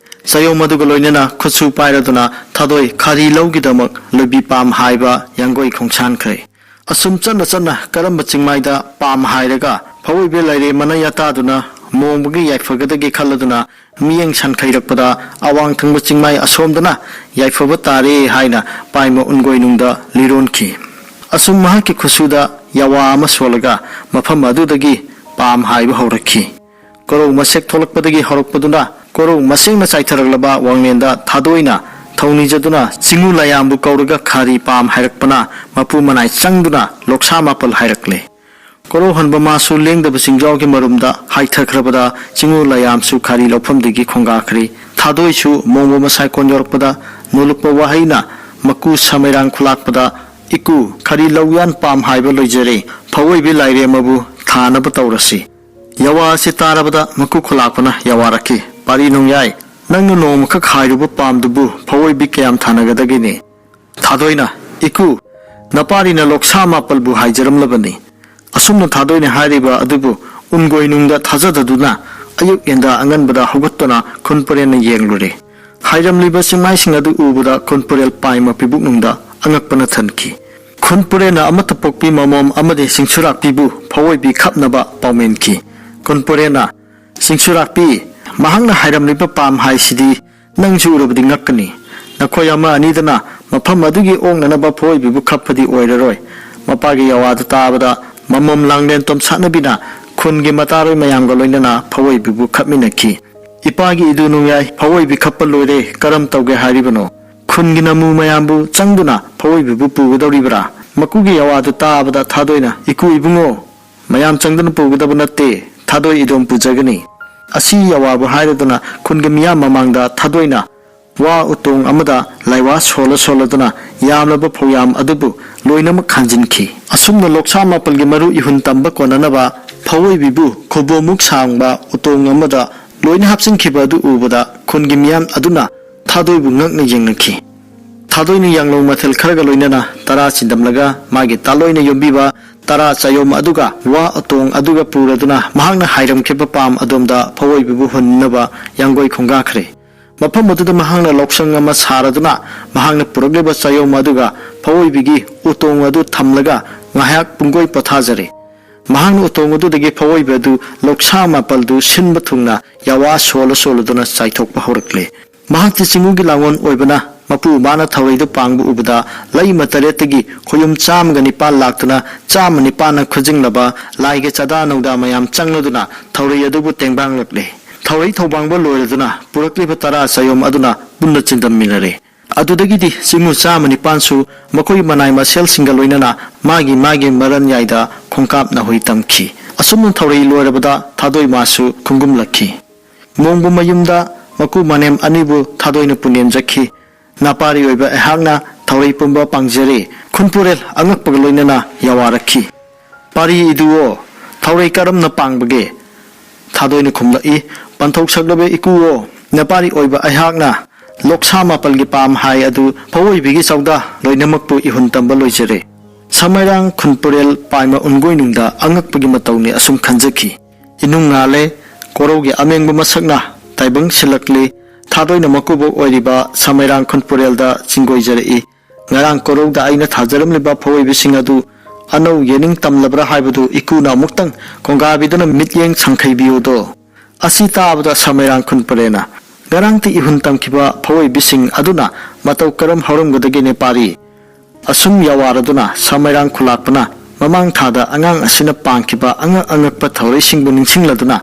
ꯆꯌꯣꯝ ꯑꯗꯨꯒ ꯂꯣꯏꯅꯅ ꯈꯨꯠꯁꯨ ꯄꯥꯏꯔꯗꯨꯅ ꯊꯥꯗꯣꯏ ꯈꯥꯔꯤ ꯂꯧꯒꯤꯗꯃꯛ ꯂꯣꯏꯕꯤ ꯄꯥꯝ ꯍꯥꯏꯕ ꯌꯥꯡꯒꯣꯏ ꯈꯣꯡꯁꯥꯟꯈ꯭ꯔꯦ꯫ ꯑꯁꯨꯝ ꯆꯠꯅ ꯆꯠꯅ ꯀꯔꯝꯕ ꯆꯤꯡꯃꯥꯏꯗ ꯄꯥꯝ ꯍꯥꯏꯔꯒ ꯐꯧꯑꯣꯏꯕꯤ ꯂꯥꯏꯔꯦꯝꯃꯅ ꯌꯥꯇꯥꯗꯨꯅ ꯃꯣꯡꯕꯒꯤ ꯌꯥꯏꯐꯒꯗꯒꯦ ꯈꯜꯂꯗꯨꯅ ꯃꯤꯠꯌꯦꯡ ꯁꯥꯟꯈꯩꯔꯛꯄꯗ ꯑꯋꯥꯡ ꯊꯪꯕ ꯆꯤꯡꯃꯥꯏ ꯑꯁꯣꯝꯗꯅ ꯌꯥꯏꯐꯕ ꯇꯥꯔꯦ ꯍꯥꯏꯅ ꯄꯥꯏꯃ ꯎꯟꯒꯣꯏꯅꯨꯡꯗ ꯂꯤꯔꯣꯟꯈꯤ꯫ ꯑꯁꯨꯝ ꯃꯍꯥꯛꯀꯤ ꯈꯨꯠꯁꯨꯗ ꯌꯥꯋꯥ ꯑꯃ ꯁꯣꯜꯂꯒ ꯃꯐꯝ ꯑꯗꯨꯗꯒꯤ ꯄꯥꯝ ꯍꯥꯏꯕ ꯍꯧꯔꯛꯈꯤ꯫ ꯀꯣꯔꯧ ꯃꯁꯦꯛ ꯊꯣꯛꯂꯛꯄꯗꯒꯤ ꯍꯧꯔꯛꯄꯗꯨꯅ ꯀꯣꯔꯧ ꯃꯁꯦꯛꯅ ꯆꯥꯏꯊꯔꯛꯂꯕ ꯋꯥꯡꯂꯦꯟꯗ ꯊꯥꯗꯣꯏꯅ ꯊꯧꯅꯤꯖꯗꯨꯅ ꯆꯤꯡꯉꯨ ꯂꯥꯌꯥꯝꯕꯨ ꯀꯧꯔꯒ ꯈꯥꯔꯤ ꯄꯥꯝ ꯍꯥꯏꯔꯛꯄꯅ ꯃꯄꯨ ꯃꯅꯥꯏ ꯆꯪꯗꯨꯅ ꯂꯣꯛꯁꯥ ꯃꯥꯄꯜ ꯍꯥꯏꯔꯛꯂꯦ꯫ ꯀꯣꯔꯧ ꯍꯟꯕ ꯃꯥꯁꯨ ꯂꯦꯡꯗꯕ ꯆꯤꯡꯖꯥꯎꯒꯤ ꯃꯔꯨꯝꯗ ꯍꯥꯏꯊꯈ꯭ꯔꯕꯗ ꯆꯤꯡꯉꯨ ꯂꯥꯌꯥꯝꯁꯨ ꯈꯥꯔꯤ ꯂꯧꯐꯝꯗꯒꯤ ꯈꯣꯡꯒꯥꯈ꯭ꯔꯦ꯫ ꯊꯥꯗꯣꯏꯁꯨ ꯃꯣꯡꯕ ꯃꯁꯥꯏꯀꯣꯟ ꯌꯧꯔꯛꯄꯗ ꯅꯣꯂꯨꯛꯄ ꯋꯥꯍꯩꯅ ꯃꯀꯨ ꯁꯥꯃꯩꯔꯥꯡ ꯈꯨꯂꯥꯛꯄꯗ, "ꯏꯀꯨ, ꯈꯥꯔꯤ ꯂꯧꯌꯥꯟ ꯄꯥꯝ ꯍꯥꯏꯕ ꯂꯣꯏꯖꯔꯦ, ꯐꯧꯑꯣꯏꯕꯤ ꯂꯥꯏꯔꯦꯝꯃꯕꯨ ꯊꯥꯅꯕ ꯇꯧꯔꯁꯤ꯫" ꯌꯥꯋꯥ ꯑꯁꯤ ꯇꯥꯔꯕꯗ ꯃꯀꯨ ꯈꯨꯂꯥꯛꯄꯅ ꯌꯥꯋꯥꯔꯛꯈꯤ꯫ "ꯄꯥꯔꯤ ꯅꯣꯡꯌꯥꯏ, ꯅꯪꯅ ꯅꯣꯡꯃꯈꯛ ꯍꯥꯏꯔꯨꯕ ꯄꯥꯝꯗꯨꯕꯨ ꯐꯧꯑꯣꯏꯕꯤ ꯀꯌꯥꯝ ꯊꯥꯅꯒꯗꯒꯦꯅꯦ?" ꯊꯥꯗꯣꯏꯅ, "ꯏꯀꯨ, ꯅꯄꯥꯔꯤꯅ ꯂꯣꯛꯁꯥ ꯃꯥꯄꯜꯕꯨ ꯍꯥꯏꯖꯔꯝꯂꯕꯅꯤ꯫ ꯑꯁꯨꯝꯅ ꯊꯥꯗꯣꯏꯅ ꯍꯥꯏꯔꯤꯕ ꯑꯗꯨꯕꯨ ꯎꯟꯒꯣꯏꯅꯨꯡꯗ ꯊꯥꯖꯗꯗꯨꯅ ꯑꯌꯨꯛ ꯉꯟꯇꯥ ꯑꯉꯟꯕꯗ ꯍꯧꯒꯠꯇꯨꯅ ꯈꯨꯟꯄꯨꯔꯦꯟꯅ ꯌꯦꯡꯂꯨꯔꯦ꯫ ꯍꯥꯏꯔꯝꯂꯤꯕ ꯆꯤꯡꯃꯥꯏꯁꯤꯡ ꯑꯗꯨ ꯎꯕꯗ ꯈꯨꯟꯄꯨꯔꯦꯜ ꯄꯥꯏꯃ ꯄꯤꯕꯨꯛꯅꯨꯡꯗ ꯑꯉꯛꯄꯅ ꯊꯟꯈꯤ꯫ ꯈꯨꯟꯄꯨꯔꯦꯟꯅ ꯑꯃꯠꯇ ꯄꯣꯛꯄꯤ ꯃꯃꯣꯝ ꯑꯃꯗꯤ ꯁꯤꯡꯁꯨꯔꯥꯛꯄꯤꯕꯨ ꯐꯑꯣꯏꯕꯤ ꯈꯞꯅꯕ ꯄꯥꯎꯃꯦꯟꯈꯤ꯫ ꯈꯨꯟꯄꯨꯔꯦꯟꯅ, "ꯁꯤꯡꯁꯨꯔꯥꯛꯄꯤ, ꯃꯍꯥꯛꯅ ꯍꯥꯏꯔꯝꯂꯤꯕ ꯄꯥꯝ ꯍꯥꯏꯁꯤꯗꯤ ꯅꯪꯁꯨ ꯎꯔꯕꯗꯤ ꯉꯛꯀꯅꯤ꯫ ꯅꯈꯣꯏ ꯑꯃ ꯑꯅꯤꯗꯅ ꯃꯐꯝ ꯑꯗꯨꯒꯤ ꯑꯣꯛꯅꯅꯕ ꯐꯑꯣꯏꯕꯤꯕꯨ ꯈꯞꯄꯗꯤ ꯑꯣꯏꯔꯔꯣꯏ꯫" ꯃꯄꯥꯒꯤ ꯌꯥꯋꯥꯗꯨ ꯇꯥꯕꯗ ꯃꯃꯣꯝ ꯂꯥꯡꯂꯦꯟ ꯇꯣꯝꯁꯥꯠꯅꯕꯤꯅ ꯈꯨꯟꯒꯤ ꯃꯇꯥꯔꯣꯏ ꯃꯌꯥꯝꯒ ꯂꯣꯏꯅꯅ ꯐꯑꯣꯏꯕꯤꯕꯨ ꯈꯞꯃꯤꯟꯅꯈꯤ꯫ "ꯏꯄꯥꯒꯤ ꯏꯗꯨ ꯅꯨꯡꯌꯥꯏ ꯐꯑꯣꯏꯕꯤ ꯈꯞꯄ ꯂꯣꯏꯔꯦ, ꯀꯔꯝ ꯇꯧꯒꯦ ꯍꯥꯏꯔꯤꯕꯅꯣ? ꯈꯨꯟꯒꯤ ꯅꯃꯨ ꯃꯌꯥꯝꯕꯨ ꯆꯪꯗꯨꯅ ꯐꯑꯣꯏꯕꯤꯕꯨ ꯄꯨꯒꯗꯧꯔꯤꯕ꯭ꯔꯥ?" ꯃꯀꯨꯒꯤ ꯌꯥꯋꯥꯗꯨ ꯇꯥꯕꯗ ꯊꯥꯗꯣꯏꯅ, "ꯏꯀꯨ ꯏꯕꯨꯡꯉꯣ, ꯃꯌꯥꯝ ꯆꯪꯗꯨꯅ ꯄꯨꯒꯗꯕ ꯅꯠꯇꯦ, ꯊꯥꯗꯣꯏ ꯏꯗꯣꯝ ꯄꯨꯖꯒꯅꯤ꯫" ꯑꯁꯤ ꯌꯥꯋꯥꯕꯨ ꯍꯥꯏꯔꯗꯨꯅ ꯈꯨꯟꯒꯤ ꯃꯤꯌꯥꯝ ꯃꯃꯥꯡꯗ ꯊꯥꯗꯣꯏꯅ ꯋꯥ ꯎꯇꯣꯡ ꯑꯃꯗ ꯂꯥꯏꯋꯥ ꯁꯣꯜꯂ ꯁꯣꯜꯂꯗꯨꯅ ꯌꯥꯝꯂꯕ ꯐꯧꯌꯥꯝ ꯑꯗꯨꯕꯨ ꯂꯣꯏꯅꯃꯛ ꯈꯥꯟꯖꯤꯟꯈꯤ꯫ ꯑꯁꯨꯝꯅ ꯂꯣꯛꯁꯥ ꯃꯥꯄꯜꯒꯤ ꯃꯔꯨ ꯏꯍꯨꯟ ꯇꯝꯕ ꯀꯣꯟꯅꯅꯕ ꯐꯑꯣꯏꯕꯤꯕꯨ ꯈꯨꯕꯣꯃꯨꯛ ꯁꯥꯡꯕ ꯎꯇꯣꯡ ꯑꯃꯗ ꯂꯣꯏꯅ ꯍꯥꯞꯆꯤꯟꯈꯤꯕ ꯑꯗꯨ ꯎꯕꯗ ꯈꯨꯟꯒꯤ ꯃꯤꯌꯥꯝ ꯑꯗꯨꯅ ꯊꯥꯗꯣꯏꯕꯨ ꯉꯛꯅ ꯌꯦꯡꯅꯈꯤ꯫ ꯊꯥꯗꯣꯏꯅ ꯌꯥꯡꯂꯧ ꯃꯊꯦꯜ ꯈꯔꯒ ꯂꯣꯏꯅꯅ ꯇꯔꯥ ꯆꯤꯟꯗꯝꯂꯒ ꯃꯥꯒꯤ ꯇꯥꯂꯣꯏꯅ ꯌꯣꯝꯕꯤꯕ ꯇꯔꯥ ꯆꯥꯌꯣꯝ ꯑꯗꯨꯒ ꯋꯥ ꯎꯇꯣꯡ ꯑꯗꯨꯒ ꯄꯨꯔꯗꯨꯅ ꯃꯍꯥꯛꯅ ꯍꯥꯏꯔꯝꯈꯤꯕ ꯄꯥꯝ ꯑꯗꯣꯝꯗ ꯐꯑꯣꯏꯕꯤꯕꯨ ꯍꯨꯟꯅꯕ ꯌꯥꯡꯒꯣꯏ ꯈꯣꯡꯒꯥꯈ꯭ꯔꯦ꯫ ꯃꯐꯝ ꯑꯗꯨꯗ ꯃꯍꯥꯛꯅ ꯂꯧꯁꯪ ꯑꯃ ꯁꯥꯔꯗꯨꯅ ꯃꯍꯥꯛꯅ ꯄꯨꯔꯛꯂꯤꯕ ꯆꯥꯌꯣꯝ ꯑꯗꯨꯒ ꯐꯑꯣꯏꯕꯤꯒꯤ ꯎꯇꯣꯡ ꯑꯗꯨ ꯊꯝꯂꯒ ꯉꯥꯏꯍꯥꯛ ꯄꯨꯡꯀꯣꯏ ꯄꯣꯊꯥꯖꯔꯦ꯫ ꯃꯍꯥꯛꯅ ꯎꯇꯣꯡ ꯑꯗꯨꯗꯒꯤ ꯐꯑꯣꯏꯕꯤ ꯑꯗꯨ ꯂꯧꯁꯥ ꯃꯥꯄꯜꯗꯨ ꯁꯤꯟꯕ ꯊꯨꯡꯅ ꯌꯥꯋꯥ ꯁꯣꯜꯂ ꯁꯣꯜꯂꯗꯨꯅ ꯆꯥꯏꯊꯣꯛꯄ ꯍꯧꯔꯛꯂꯦ꯫ ꯃꯍꯥꯛꯇꯤ ꯆꯤꯡꯃꯨꯒꯤ ꯂꯥꯡꯑꯣꯟ ꯑꯣꯏꯕꯅ ꯃꯄꯨ ꯃꯥꯅ ꯊꯧꯔꯩꯗꯨ ꯄꯥꯡꯕ ꯎꯕꯗ ꯂꯩꯃ ꯇꯔꯦꯠꯇꯒꯤ ꯈꯣꯌꯨꯝ ꯆꯥꯝꯃꯒ ꯅꯤꯄꯥꯟ ꯂꯥꯛꯇꯨꯅ ꯆꯥꯝꯃ ꯅꯤꯄꯥꯟꯅ ꯈꯨꯖꯤꯡꯂꯕ ꯂꯥꯏꯒꯤ ꯆꯥꯗꯥ ꯅꯧꯗꯥ ꯃꯌꯥꯝ ꯆꯪꯂꯗꯨꯅ ꯊꯧꯔꯩ ꯑꯗꯨꯕꯨ ꯇꯦꯡꯕꯥꯡꯂꯛꯂꯦ꯫ ꯊꯧꯔꯩ ꯊꯧꯕꯥꯡꯕ ꯂꯣꯏꯔꯗꯨꯅ ꯄꯨꯔꯛꯂꯤꯕ ꯇꯔꯥ ꯆꯥꯌꯣꯝ ꯑꯗꯨꯅ ꯄꯨꯟꯅ ꯆꯤꯟꯗꯝꯃꯤꯟꯅꯔꯦ꯫ ꯑꯗꯨꯗꯒꯤꯗꯤ ꯆꯤꯡꯃꯨ ꯆꯥꯝꯃ ꯅꯤꯄꯥꯟꯁꯨ ꯃꯈꯣꯏ ꯃꯅꯥꯏ ꯃꯁꯦꯜꯁꯤꯡꯒ ꯂꯣꯏꯅꯅ ꯃꯥꯒꯤ ꯃꯥꯒꯤ ꯃꯔꯟ ꯌꯥꯏꯗ ꯈꯣꯡꯀꯥꯞ ꯅꯥꯍꯨꯏ ꯇꯝꯈꯤ꯫ ꯑꯁꯨꯝꯅ ꯊꯧꯔꯩ ꯂꯣꯏꯔꯕꯗ ꯊꯥꯗꯣꯏ ꯃꯥꯁꯨ ꯈꯨꯡꯒꯨꯝꯂꯛꯈꯤ꯫ ꯃꯣꯡꯕ ꯃꯌꯨꯝꯗ ꯃꯀꯨ ꯃꯅꯦꯝ ꯑꯅꯤꯕꯨ ꯊꯥꯗꯣꯏꯅ ꯄꯨꯅꯦꯝꯖꯈꯤ꯫ ꯅꯥꯄꯥꯔꯤ ꯑꯣꯏꯕ ꯑꯩꯍꯥꯛꯅ ꯊꯧꯔꯩ ꯄꯨꯝꯕ ꯄꯥꯡꯖꯔꯦ꯫ ꯈꯨꯟꯄꯨꯔꯦꯜ ꯑꯉꯛꯄꯒ ꯂꯣꯏꯅꯅ ꯌꯥꯋꯥꯔꯛꯈꯤ꯫ "ꯄꯥꯔꯤ ꯏꯗꯨꯑꯣ, ꯊꯧꯔꯩ ꯀꯔꯝꯅ ꯄꯥꯡꯕꯒꯦ?" ꯊꯥꯗꯣꯏꯅ ꯈꯨꯝꯂꯛꯏ꯫ "ꯄꯟꯊꯧ ꯁꯛꯂꯕ ꯏꯀꯨꯑꯣ, ꯅꯄꯥꯔꯤ ꯑꯣꯏꯕ ꯑꯩꯍꯥꯛꯅ ꯂꯣꯛꯁꯥ ꯃꯥꯄꯜꯒꯤ ꯄꯥꯝ ꯍꯥꯏ ꯑꯗꯨ ꯐꯑꯣꯏꯕꯤꯒꯤ ꯆꯧꯗꯥ ꯂꯣꯏꯅꯃꯛꯄꯨ ꯏꯍꯨꯟ ꯇꯝꯕ ꯂꯣꯏꯖꯔꯦ꯫ ꯁꯃꯥꯏꯔꯥꯡ ꯈꯨꯟꯄꯨꯔꯦꯜ ꯄꯥꯏꯃ ꯎꯟꯒꯣꯏꯅꯨꯡꯗ ꯑꯉꯛꯄꯒꯤ ꯃꯇꯧꯅꯤ ꯑꯁꯨꯝ ꯈꯟꯖꯈꯤ꯫ ꯏꯅꯨꯡ ꯉꯥꯜꯂꯦ, ꯀꯣꯔꯧꯒꯤ ꯑꯃꯦꯡꯕ ꯃꯁꯛꯅ ꯇꯥꯏꯕꯪ ꯁꯤꯜꯂꯛꯂꯤ꯫ ꯊꯥꯗꯣꯏꯅ ꯃꯀꯨꯕꯣꯛ ꯑꯣꯏꯔꯤꯕ ꯁꯃꯥꯏꯔꯥꯡ ꯈꯨꯟꯄꯨꯔꯦꯜꯗ ꯆꯤꯡꯒꯣꯏꯖꯔꯛꯏ꯫ ꯉꯔꯥꯡ ꯀꯣꯔꯧꯗ ꯑꯩꯅ ꯊꯥꯖꯔꯝꯂꯤꯕ ꯐꯧꯑꯣꯏꯕꯤꯁꯤꯡ ꯑꯗꯨ ꯑꯅꯧ ꯌꯦꯅꯤꯡ ꯇꯝꯂꯕ꯭ꯔꯥ ꯍꯥꯏꯕꯗꯨ ꯏꯀꯨꯅ ꯑꯃꯨꯛꯇꯪ ꯀꯣꯡꯒꯥꯕꯤꯗꯨꯅ ꯃꯤꯠꯌꯦꯡ ꯁꯪꯈꯩꯕꯤꯌꯨꯗꯣ꯫ ꯑꯁꯤ ꯇꯥꯕꯗ ꯁꯃꯥꯏꯔꯥꯡ ꯈꯨꯟꯄꯨꯔꯦꯜꯅ ꯉꯔꯥꯡꯇ ꯏꯍꯨꯟ ꯇꯝꯈꯤꯕ ꯐꯧꯑꯣꯏꯕꯤꯁꯤꯡ ꯑꯗꯨꯅ ꯃꯇꯧ ꯀꯔꯝ ꯍꯧꯔꯝꯒꯗꯒꯦꯅꯦ ꯄꯥꯔꯤ? ꯑꯁꯨꯝ ꯌꯥꯋꯥꯔꯗꯨꯅ ꯁꯃꯥꯏꯔꯥꯡ ꯈꯨꯂꯥꯛꯄꯅ ꯃꯃꯥꯡ ꯊꯥꯗ ꯑꯉꯥꯡ ꯑꯁꯤꯅ ꯄꯥꯡꯈꯤꯕ ꯑꯉꯛ ꯑꯉꯛꯄ ꯊꯧꯔꯩꯁꯤꯡꯕꯨ ꯅꯤꯡꯁꯤꯡꯂꯗꯨꯅ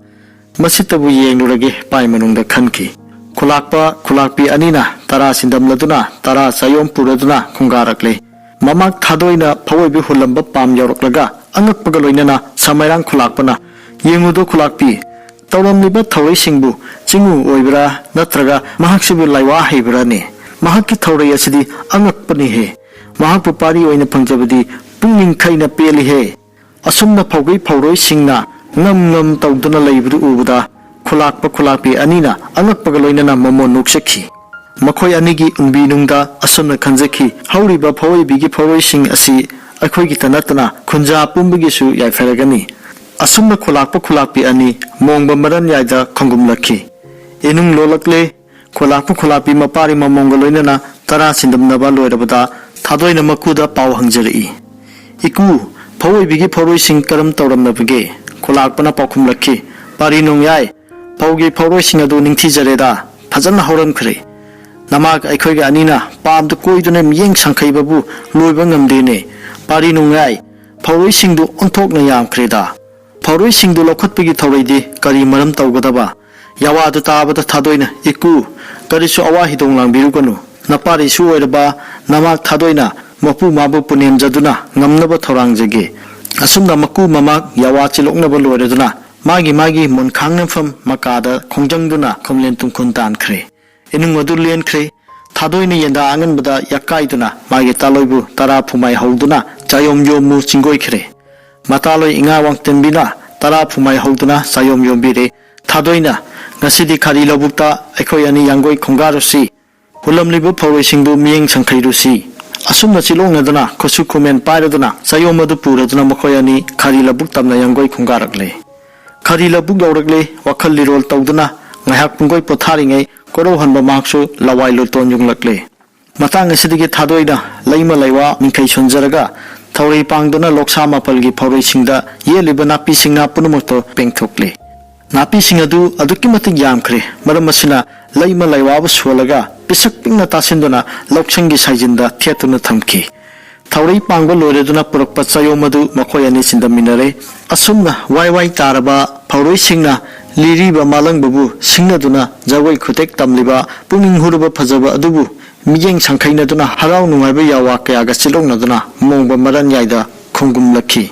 ꯃꯁꯤꯇꯕꯨ ꯌꯦꯡꯂꯨꯔꯒꯦ ꯄꯥꯏ ꯃꯅꯨꯡꯗ ꯈꯟꯈꯤ꯫ ꯈꯨꯂꯥꯛꯄ ꯈꯨꯂꯥꯛꯄꯤ ꯑꯅꯤꯅ ꯇꯔꯥ ꯆꯤꯟꯗꯝꯂꯗꯨꯅ ꯇꯔꯥ ꯆꯥꯌꯣꯝ ꯄꯨꯔꯗꯨꯅ ꯈꯣꯡꯒꯥꯔꯛꯂꯦ꯫ ꯃꯃꯥꯛ ꯊꯥꯗꯣꯏꯅ ꯐꯧꯑꯣꯏꯕꯤ ꯍꯨꯜꯂꯝꯕ ꯄꯥꯝ ꯌꯧꯔꯛꯂꯒ ꯑꯉꯛꯄꯒ ꯂꯣꯏꯅꯅ ꯁꯃꯥꯏꯔꯥꯡ ꯈꯨꯂꯥꯛꯄꯅ, "ꯌꯦꯡꯉꯨꯗꯣ ꯈꯨꯂꯥꯛꯄꯤ, ꯇꯧꯔꯝꯂꯤꯕ ꯊꯧꯔꯩꯁꯤꯡꯕꯨ ꯆꯤꯡꯉꯨ ꯑꯣꯏꯕ꯭ꯔꯥ ꯅꯠꯇ꯭ꯔꯒ ꯃꯍꯥꯛꯁꯤꯕꯨ ꯂꯥꯏꯋꯥ ꯍꯩꯕ꯭ꯔꯥꯅꯦ? ꯃꯍꯥꯛꯀꯤ ꯊꯧꯔꯩ ꯑꯁꯤꯗꯤ ꯑꯉꯛꯄꯅꯤꯍꯦ꯫ ꯃꯍꯥꯛꯄꯨ ꯄꯥꯔꯤ ꯑꯣꯏꯅ ꯐꯪꯖꯕꯗꯤ ꯄꯨꯛꯅꯤꯡ ꯊꯩꯅ ꯄꯦꯜꯂꯤꯍꯦ"꯫ ꯑꯁꯨꯝꯅ ꯐꯧꯒꯩ ꯐꯧꯔꯣꯏꯁꯤꯡꯅ ꯉꯝ ꯉꯝ ꯇꯧꯗꯨꯅ ꯂꯩꯕꯗꯨ ꯎꯕꯗ ꯈꯨꯂꯥꯛꯄ ꯈꯨꯂꯥꯛꯄꯤ ꯑꯅꯤꯅ ꯑꯉꯛꯄꯒ ꯂꯣꯏꯅꯅ ꯃꯃꯣꯟ ꯅꯣꯛꯆꯈꯤ꯫ ꯃꯈꯣꯏ ꯑꯅꯤꯒꯤ ꯎꯟꯕꯤꯅꯨꯡꯗ ꯑꯁꯨꯝꯅ ꯈꯟꯖꯈꯤ, "ꯍꯧꯔꯤꯕ ꯐꯧꯑꯣꯏꯕꯤꯒꯤ ꯐꯧꯔꯣꯏꯁꯤꯡ ꯑꯁꯤ ꯑꯩꯈꯣꯏꯒꯤꯇ ꯅꯠꯇꯅ ꯈꯨꯟꯖꯥ ꯄꯨꯝꯕꯒꯤꯁꯨ ꯌꯥꯏꯐꯔꯒꯅꯤ"꯫ ꯑꯁꯨꯝꯅ ꯈꯨꯂꯥꯛꯄ ꯈꯨꯂꯥꯛꯄꯤ ꯑꯅꯤ ꯃꯣꯡꯕ ꯃꯔꯟ ꯌꯥꯏꯗ ꯈꯣꯡꯒꯨꯝꯂꯛꯈꯤ꯫ ꯏꯅꯨꯡ ꯂꯣꯜꯂꯛꯂꯦ꯫ ꯈꯨꯂꯥꯛꯄ ꯈꯨꯂꯥꯛꯄꯤ ꯃꯄꯥꯔꯤ ꯃꯃꯣꯡꯒ ꯂꯣꯏꯅꯅ ꯇꯔꯥ ꯆꯤꯟꯗꯝꯅꯕ ꯂꯣꯏꯔꯕꯗ ꯊꯥꯗꯣꯏꯅ ꯃꯀꯨꯗ ꯄꯥꯎ ꯍꯪꯖꯔꯛꯏ, "ꯏꯀꯨ, ꯐꯧꯑꯣꯏꯕꯤꯒꯤ ꯐꯧꯔꯣꯏꯁꯤꯡ ꯀꯔꯝ ꯇꯧꯔꯝꯂꯕꯒꯦ?" ꯈꯨꯂꯥꯛꯄꯅ ꯄꯥꯎꯈꯨꯝꯂꯛꯈꯤ, "ꯄꯥꯔꯤ ꯅꯣꯡꯌꯥꯏ, ꯐꯧꯒꯤ ꯐꯧꯔꯣꯏꯁꯤꯡ ꯑꯗꯨ ꯅꯤꯡꯊꯤꯖꯔꯦꯗ, ꯐꯖꯅ ꯍꯧꯔꯝꯈ꯭ꯔꯦ꯫ ꯅꯃꯥꯒ ꯑꯩꯈꯣꯏꯒ ꯑꯅꯤꯅ ꯄꯥꯝꯗ ꯀꯣꯏꯗꯨꯅ ꯃꯤꯠꯌꯦꯡ ꯁꯪꯈꯩꯕꯕꯨ ꯂꯣꯏꯕ ꯉꯝꯗꯦꯅꯦ꯫ ꯄꯥꯔꯤ ꯅꯣꯡꯌꯥꯏ, ꯐꯧꯔꯣꯏꯁꯤꯡꯗꯨ ꯑꯣꯟꯊꯣꯛꯅ ꯌꯥꯝꯈ꯭ꯔꯦꯗ꯫ ꯐꯧꯔꯣꯏꯁꯤꯡꯗꯨ ꯂꯧꯈꯠꯄꯒꯤ ꯊꯧꯔꯩꯗꯤ ꯀꯔꯤ ꯃꯔꯝ ꯇꯧꯒꯗꯕ?" ꯌꯥꯋꯥꯗꯨ ꯇꯥꯕꯗ ꯊꯥꯗꯣꯏꯅ, "ꯏꯀꯨ, ꯀꯔꯤꯁꯨ ꯑꯋꯥ ꯍꯤꯗꯣꯡ ꯂꯥꯡꯕꯤꯔꯨꯒꯅꯨ꯫ ꯅꯄꯥꯔꯤꯁꯨ ꯑꯣꯏꯔꯕ ꯅꯃꯥꯛ ꯊꯥꯗꯣꯏꯅ ꯃꯄꯨ ꯃꯥꯕꯨ ꯄꯨꯅꯦꯝꯖꯗꯨꯅ ꯉꯝꯅꯕ ꯊꯧꯔꯥꯡꯖꯒꯦ"꯫ ꯑꯁꯨꯝꯅ ꯃꯀꯨ ꯃꯃꯥꯛ ꯌꯥꯋꯥ ꯆꯤꯂꯣꯛꯅꯕ ꯂꯣꯏꯔꯗꯨꯅ ꯃꯥꯒꯤ ꯃꯥꯒꯤ ꯃꯨꯟꯈꯥꯡꯅꯐꯝ ꯃꯀꯥꯗ ꯈꯣꯡꯖꯪꯗꯨꯅ ꯈꯣꯝꯂꯦꯟ ꯇꯨꯝꯈꯨꯟ ꯇꯥꯟꯈ꯭ꯔꯦ꯫ ꯏꯅꯨꯡ ꯑꯗꯨ ꯂꯦꯟꯈ꯭ꯔꯦ꯫ ꯊꯥꯗꯣꯏꯅ ꯌꯦꯟꯗꯥ ꯑꯉꯟꯕꯗ ꯌꯥꯀꯥꯏꯗꯨꯅ ꯃꯥꯒꯤ ꯇꯥꯂꯣꯏꯕꯨ ꯇꯔꯥ ꯐꯨꯃꯥꯏ ꯍꯧꯗꯨꯅ ꯆꯥꯌꯣꯝ ꯌꯣꯝꯃꯨ ꯆꯤꯡꯒꯣꯏꯈ꯭ꯔꯦ꯫ ꯃꯇꯥꯂꯣꯏ ꯏꯉꯥ ꯋꯥꯡꯇꯦꯝꯕꯤꯅ ꯇꯔꯥ ꯐꯨꯃꯥꯏ ꯍꯧꯗꯨꯅ ꯆꯥꯌꯣꯝ ꯌꯣꯝꯕꯤꯔꯦ꯫ ꯊꯥꯗꯣꯏꯅ, "ꯉꯁꯤꯗꯤ ꯈꯥꯔꯤ ꯂꯧꯕꯨꯛꯇ ꯑꯩꯈꯣꯏ ꯑꯅꯤ ꯌꯥꯡꯒꯣꯏ ꯈꯣꯡꯒꯥꯔꯨꯁꯤ꯫ ꯍꯨꯜꯂꯝꯂꯤꯕ ꯐꯧꯔꯣꯏꯁꯤꯡꯗꯨ ꯃꯤꯠꯌꯦꯡ ꯁꯪꯈꯩꯔꯨꯁꯤ"꯫ ꯑꯁꯨꯝꯅ ꯆꯤꯂꯣꯛꯅꯗꯨꯅ ꯈꯨꯠꯁꯨ ꯈꯨꯃꯦꯟ ꯄꯥꯏꯔꯗꯨꯅ ꯆꯌꯣꯝ ꯑꯗꯨ ꯄꯨꯔꯗꯨꯅ ꯃꯈꯣꯏ ꯑꯅꯤ ꯈꯥꯔꯤ ꯂꯧꯕꯨꯛ ꯇꯝꯅ ꯌꯥꯡꯒꯣꯏ ꯈꯣꯡꯒꯥꯔꯛꯂꯦ꯫ ꯈꯥꯔꯤ ꯂꯧꯕꯨꯛ ꯌꯧꯔꯛꯂꯦ꯫ ꯋꯥꯈꯜ ꯂꯤꯔꯣꯜ ꯇꯧꯗꯨꯅ ꯉꯥꯏꯍꯥꯛ ꯄꯨꯡꯒꯣꯏ ꯄꯣꯊꯥꯔꯤꯉꯩ ꯀꯣꯔꯧꯍꯟꯕ ꯃꯍꯥꯛꯁꯨ ꯂꯋꯥꯏ ꯂꯨꯇꯣꯟ ꯌꯨꯡꯂꯛꯂꯦ꯫ ꯃꯇꯥꯡ ꯑꯁꯤꯗꯒꯤ ꯊꯥꯗꯣꯏꯅ ꯂꯩꯃ ꯂꯩꯋꯥ ꯃꯤꯡꯈꯩ ꯁꯣꯟꯖꯔꯒ ꯊꯧꯔꯤ ꯄꯥꯡꯗꯨꯅ ꯂꯣꯛꯁꯥ ꯃꯥꯄꯜꯒꯤ ꯐꯧꯔꯩꯁꯤꯡꯗ ꯌꯦꯜꯂꯤꯕ ꯅꯥꯄꯤ ꯁꯤꯡꯅꯥ ꯄꯨꯝꯅꯃꯛꯇꯣ ꯄꯦꯡꯊꯣꯛꯂꯦ꯫ ꯅꯥꯄꯤꯁꯤꯡ ꯑꯗꯨ ꯑꯗꯨꯛꯀꯤ ꯃꯇꯤꯛ ꯌꯥꯝꯈ꯭ꯔꯦ꯫ ꯃꯔꯝ ꯑꯁꯤꯅ ꯂꯩꯃ ꯂꯩꯋꯥꯕꯨ ꯁꯣꯜꯂꯒ ꯄꯤꯁꯛ ꯄꯤꯛꯅ ꯇꯥꯁꯤꯟꯗꯨꯅ ꯂꯧꯁꯪꯒꯤ ꯁꯥꯏꯖꯤꯟꯗ ꯊꯦꯠꯇꯨꯅ ꯊꯝꯈꯤ꯫ ꯊꯧꯔꯤ ꯄꯥꯡꯕ ꯂꯣꯏꯔꯗꯨꯅ ꯄꯨꯔꯛꯄ ꯆꯌꯣꯝ ꯑꯗꯨ ꯃꯈꯣꯏ ꯑꯅꯤ ꯆꯤꯟꯗꯝꯃꯤꯟꯅꯔꯦ꯫ ꯑꯁꯨꯝꯅ ꯋꯥꯏ ꯋꯥꯏ ꯇꯥꯔꯕ ꯐꯧꯔꯩꯁꯤꯡꯅ ꯂꯤꯔꯤꯕ ꯃꯥꯂꯪꯕꯕꯨ ꯁꯤꯡꯅꯗꯨꯅ ꯖꯒꯣꯏ ꯈꯨꯊꯦꯛ ꯇꯝꯂꯤꯕ ꯄꯨꯛꯅꯤꯡ ꯍꯨꯔꯕ ꯐꯖꯕ ꯑꯗꯨꯕꯨ ꯃꯤꯠꯌꯦꯡ ꯁꯪꯈꯩꯅꯗꯨꯅ ꯍꯔꯥꯎ ꯅꯨꯡꯉꯥꯏꯕ ꯌꯥꯋꯥ ꯀꯌꯥꯒ ꯆꯤꯂꯣꯛꯅꯗꯨꯅ ꯃꯣꯡꯕ ꯃꯔꯟ ꯌꯥꯏꯗ ꯈꯣꯡꯒꯨꯝꯂꯛꯈꯤ꯫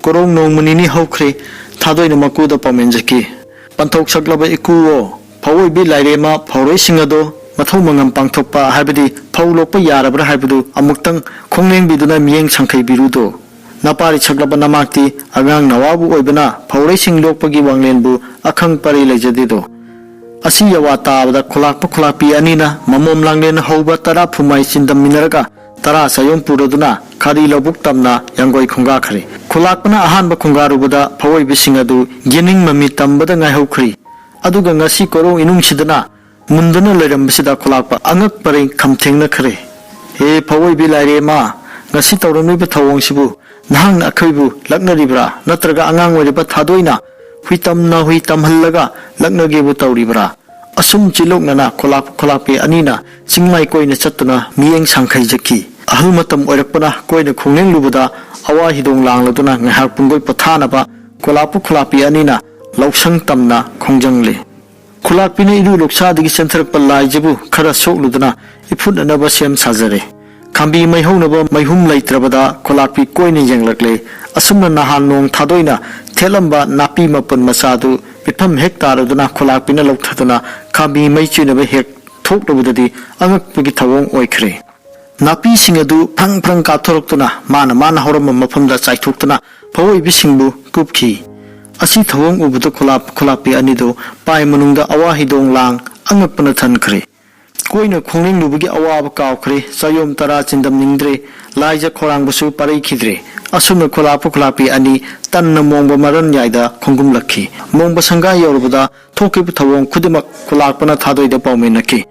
ꯀꯣꯔꯧ ꯅꯣꯡꯃ ꯅꯤꯅꯤ ꯍꯧꯈ꯭ꯔꯦ꯫ ꯊꯥꯗꯣꯏꯅ ꯃꯀꯨꯗ ꯄꯥꯎꯃꯦꯟꯖꯈꯤ꯫ ꯄꯟꯊꯧ ꯁꯛꯂꯕ ꯏꯀꯨꯋꯣ, ꯐꯧ ꯑꯣꯏꯕꯤ ꯂꯥꯏꯔꯦꯝꯃ ꯐꯧꯔꯩꯁꯤꯡ ꯑꯗꯣ ꯃꯊꯧ ꯃꯉꯝ ꯄꯥꯡꯊꯣꯛꯄ ꯍꯥꯏꯕꯗꯤ ꯐꯧ ꯂꯣꯛꯄ ꯌꯥꯔꯕ꯭ꯔꯥ ꯍꯥꯏꯕꯗꯨ ꯑꯃꯨꯛꯇꯪ ꯈꯣꯡꯂꯦꯡꯕꯤꯗꯨꯅ ꯃꯤꯠꯌꯦꯡ ꯁꯪꯈꯩꯕꯤꯔꯨꯗꯣ꯫ ꯅꯄꯥꯔꯤ ꯁꯛꯂꯕ ꯅꯃꯥꯛꯇꯤ ꯑꯉꯥꯡ ꯅꯋꯥꯕꯨ ꯑꯣꯏꯕꯅ ꯐꯧꯔꯩꯁꯤꯡ ꯂꯣꯛꯄꯒꯤ ꯋꯥꯡꯂꯦꯟꯕꯨ ꯑꯈꯪ ꯄꯔꯩ ꯂꯩꯖꯗꯦꯗꯣ꯫ ꯑꯁꯤ ꯌꯥꯋꯥ ꯇꯥꯕꯗ ꯈꯨꯂꯥꯛꯄ ꯈꯨꯂꯥꯛꯄꯤ ꯑꯅꯤꯅ ꯃꯃꯣꯝ ꯂꯥꯡꯂꯦꯟ ꯍꯧꯕ ꯇꯔꯥ ꯐꯨꯃꯥꯏ ꯆꯤꯟꯗꯝꯃꯤꯟꯅꯔꯒ ꯇꯔꯥ ꯆꯌꯣꯝ ꯄꯨꯔꯗꯨꯅ ꯈꯥꯔꯤ ꯂꯧꯕꯨꯛ ꯇꯝꯅ ꯌꯥꯡꯒꯣꯏ ꯈꯣꯡꯒꯥꯈ꯭ꯔꯦ꯫ ꯈꯨꯂꯥꯛꯄꯅ ꯑꯍꯥꯟꯕ ꯈꯣꯡꯒꯥꯔꯨꯕꯗ ꯐꯧꯑꯣꯏꯕꯤꯁꯤꯡ ꯑꯗꯨ ꯌꯦꯅꯤꯡ ꯃꯃꯤ ꯇꯝꯕꯗ ꯉꯥꯏꯍꯧꯈ꯭ꯔꯤ꯫ ꯑꯗꯨꯒ ꯉꯁꯤ ꯀꯣꯔꯧ ꯏꯅꯨꯡꯁꯤꯗꯅ ꯃꯨꯟꯗꯨꯅ ꯂꯩꯔꯝꯕꯁꯤꯗ ꯈꯨꯂꯥꯛꯄ ꯑꯉꯛꯄꯔꯩ ꯈꯝꯊꯦꯡꯅꯈ꯭ꯔꯦ꯫ "ꯍꯦ ꯐꯧꯑꯣꯏꯕꯤ ꯂꯥꯏꯔꯦꯝꯃ, ꯉꯁꯤ ꯇꯧꯔꯝꯂꯤꯕ ꯊꯧꯑꯣꯡꯁꯤꯕꯨ ꯅꯍꯥꯛꯅ ꯑꯩꯈꯣꯏꯕꯨ ꯂꯛꯅꯔꯤꯕ꯭ꯔꯥ, ꯅꯠꯇ꯭ꯔꯒ ꯑꯉꯥꯡ ꯑꯣꯏꯔꯤꯕ ꯊꯥꯗꯣꯏꯅ ꯍꯨꯏꯇꯝꯅ ꯍꯨꯏ ꯇꯝꯍꯜꯂꯒ ꯂꯛꯅꯒꯦꯕꯨ ꯇꯧꯔꯤꯕ꯭ꯔꯥ?" ꯑꯁꯨꯝ ꯆꯤꯂꯣꯛꯅꯅ ꯈꯨꯂꯥꯛ ꯈꯨꯂꯥꯛꯄꯤ ꯑꯅꯤꯅ ꯆꯤꯡꯃꯥꯏ ꯀꯣꯏꯅ ꯆꯠꯇꯨꯅ ꯃꯤꯠꯌꯦꯡ ꯁꯥꯡꯈꯩꯖꯈꯤ꯫ ꯑꯍꯜ ꯃꯇꯝ ꯑꯣꯏꯔꯛꯄꯅ ꯀꯣꯏꯅ ꯈꯣꯡꯂꯦꯡꯂꯨꯕꯗ ꯑꯋꯥ ꯍꯤꯗꯣꯡ ꯂꯥꯡꯂꯗꯨꯅ ꯉꯥꯏꯍꯥꯛ ꯄꯨꯡꯒꯣꯏ ꯄꯣꯊꯥꯅꯕ ꯈꯨꯂꯥꯛꯄ ꯈꯨꯂꯥꯛꯄꯤ ꯑꯅꯤꯅ ꯂꯧꯁꯪ ꯇꯝꯅ ꯈꯣꯡꯖꯪꯂꯦ꯫ ꯈꯨꯂꯥꯛꯄꯤꯅ ꯏꯔꯨ ꯂꯨꯛꯁꯥꯗꯒꯤ ꯆꯦꯟꯊꯔꯛꯄ ꯂꯥꯏꯁꯤꯕꯨ ꯈꯔ ꯁꯣꯛꯂꯨꯗꯨꯅ ꯏꯐꯨꯠꯅꯅꯕ ꯁꯦꯝ ꯁꯥꯖꯔꯦ꯫ ꯈꯥꯝꯕꯤ ꯃꯩ ꯍꯧꯅꯕ ꯃꯩꯍꯨꯝ ꯂꯩꯇ꯭ꯔꯕꯗ ꯈꯨꯂꯥꯛꯄꯤ ꯀꯣꯏꯅ ꯌꯦꯡꯂꯛꯂꯦ꯫ ꯑꯁꯨꯝꯅ ꯅꯍꯥꯟ ꯅꯣꯡ ꯊꯥꯗꯣꯏꯅ ꯊꯦꯠꯂꯝꯕ ꯅꯥꯄꯤ ꯃꯄꯨꯟ ꯃꯆꯥꯗꯨ ꯃꯤꯐꯝ ꯍꯦꯛ ꯇꯥꯔꯗꯨꯅ ꯈꯨꯂꯥꯛꯄꯤꯅ ꯂꯧꯊꯗꯨꯅ ꯈꯥꯝꯕꯤ ꯃꯩ ꯆꯨꯅꯕ ꯍꯦꯛ ꯊꯣꯛꯂꯨꯕꯗꯗꯤ ꯑꯉꯛꯄꯒꯤ ꯊꯧꯑꯣꯡ ꯑꯣꯏꯈ꯭ꯔꯦ꯫ ꯅꯥꯄꯤꯁꯤꯡ ꯑꯗꯨ ꯐ꯭ꯔꯪ ꯐ꯭ꯔꯪ ꯀꯥꯞꯊꯣꯔꯛꯇꯨꯅ ꯃꯥꯅ ꯃꯥꯅ ꯍꯧꯔꯝꯕ ꯃꯐꯝꯗ ꯆꯥꯏꯊꯣꯛꯇꯨꯅ ꯐꯧꯑꯣꯏꯕꯤꯁꯤꯡꯕꯨ ꯀꯨꯞꯈꯤ꯫ ꯑꯁꯤ ꯊꯧꯑꯣꯡ ꯎꯕꯗ ꯈꯨꯂꯥꯛ ꯈꯨꯂꯥꯛꯄꯤ ꯑꯅꯤꯗꯨ ꯄꯥꯏ ꯃꯅꯨꯡꯗ ꯑꯋꯥ ꯍꯤꯗꯣꯡ ꯂꯥꯡ ꯑꯉꯛꯄꯅ ꯊꯟꯈ꯭ꯔꯦ꯫ ꯀꯣꯏꯅ ꯈꯣꯡꯅꯤꯡꯂꯨꯕꯒꯤ ꯑꯋꯥꯕ ꯀꯥꯎꯈ꯭ꯔꯦ꯫ ꯆꯌꯣꯝ ꯇꯔꯥ ꯆꯤꯟꯗꯝꯅꯤꯡꯗ꯭ꯔꯦ꯫ ꯂꯥꯏꯖ ꯈꯣꯔꯥꯡꯕꯁꯨ ꯄꯥꯔꯩꯈꯤꯗ꯭ꯔꯦ꯫ ꯑꯁꯨꯝꯅ ꯈꯨꯂꯥꯛꯄ ꯈꯨꯂꯥꯛꯄꯤ ꯑꯅꯤ ꯇꯟꯅ ꯃꯣꯡꯕ ꯃꯔꯟ ꯌꯥꯏꯗ ꯈꯣꯡꯒꯨꯝꯂꯛꯈꯤ꯫ ꯃꯣꯡꯕ ꯁꯪꯒꯥ ꯌꯧꯔꯕꯗ ꯊꯣꯛꯈꯤꯕ ꯊꯧꯑꯣꯡ ꯈꯨꯗꯤꯡꯃꯛ ꯈꯨꯂꯥꯛꯄꯅ ꯊꯥꯗꯣꯏꯗ ꯄꯥꯎꯃꯤꯟꯅꯈꯤ꯫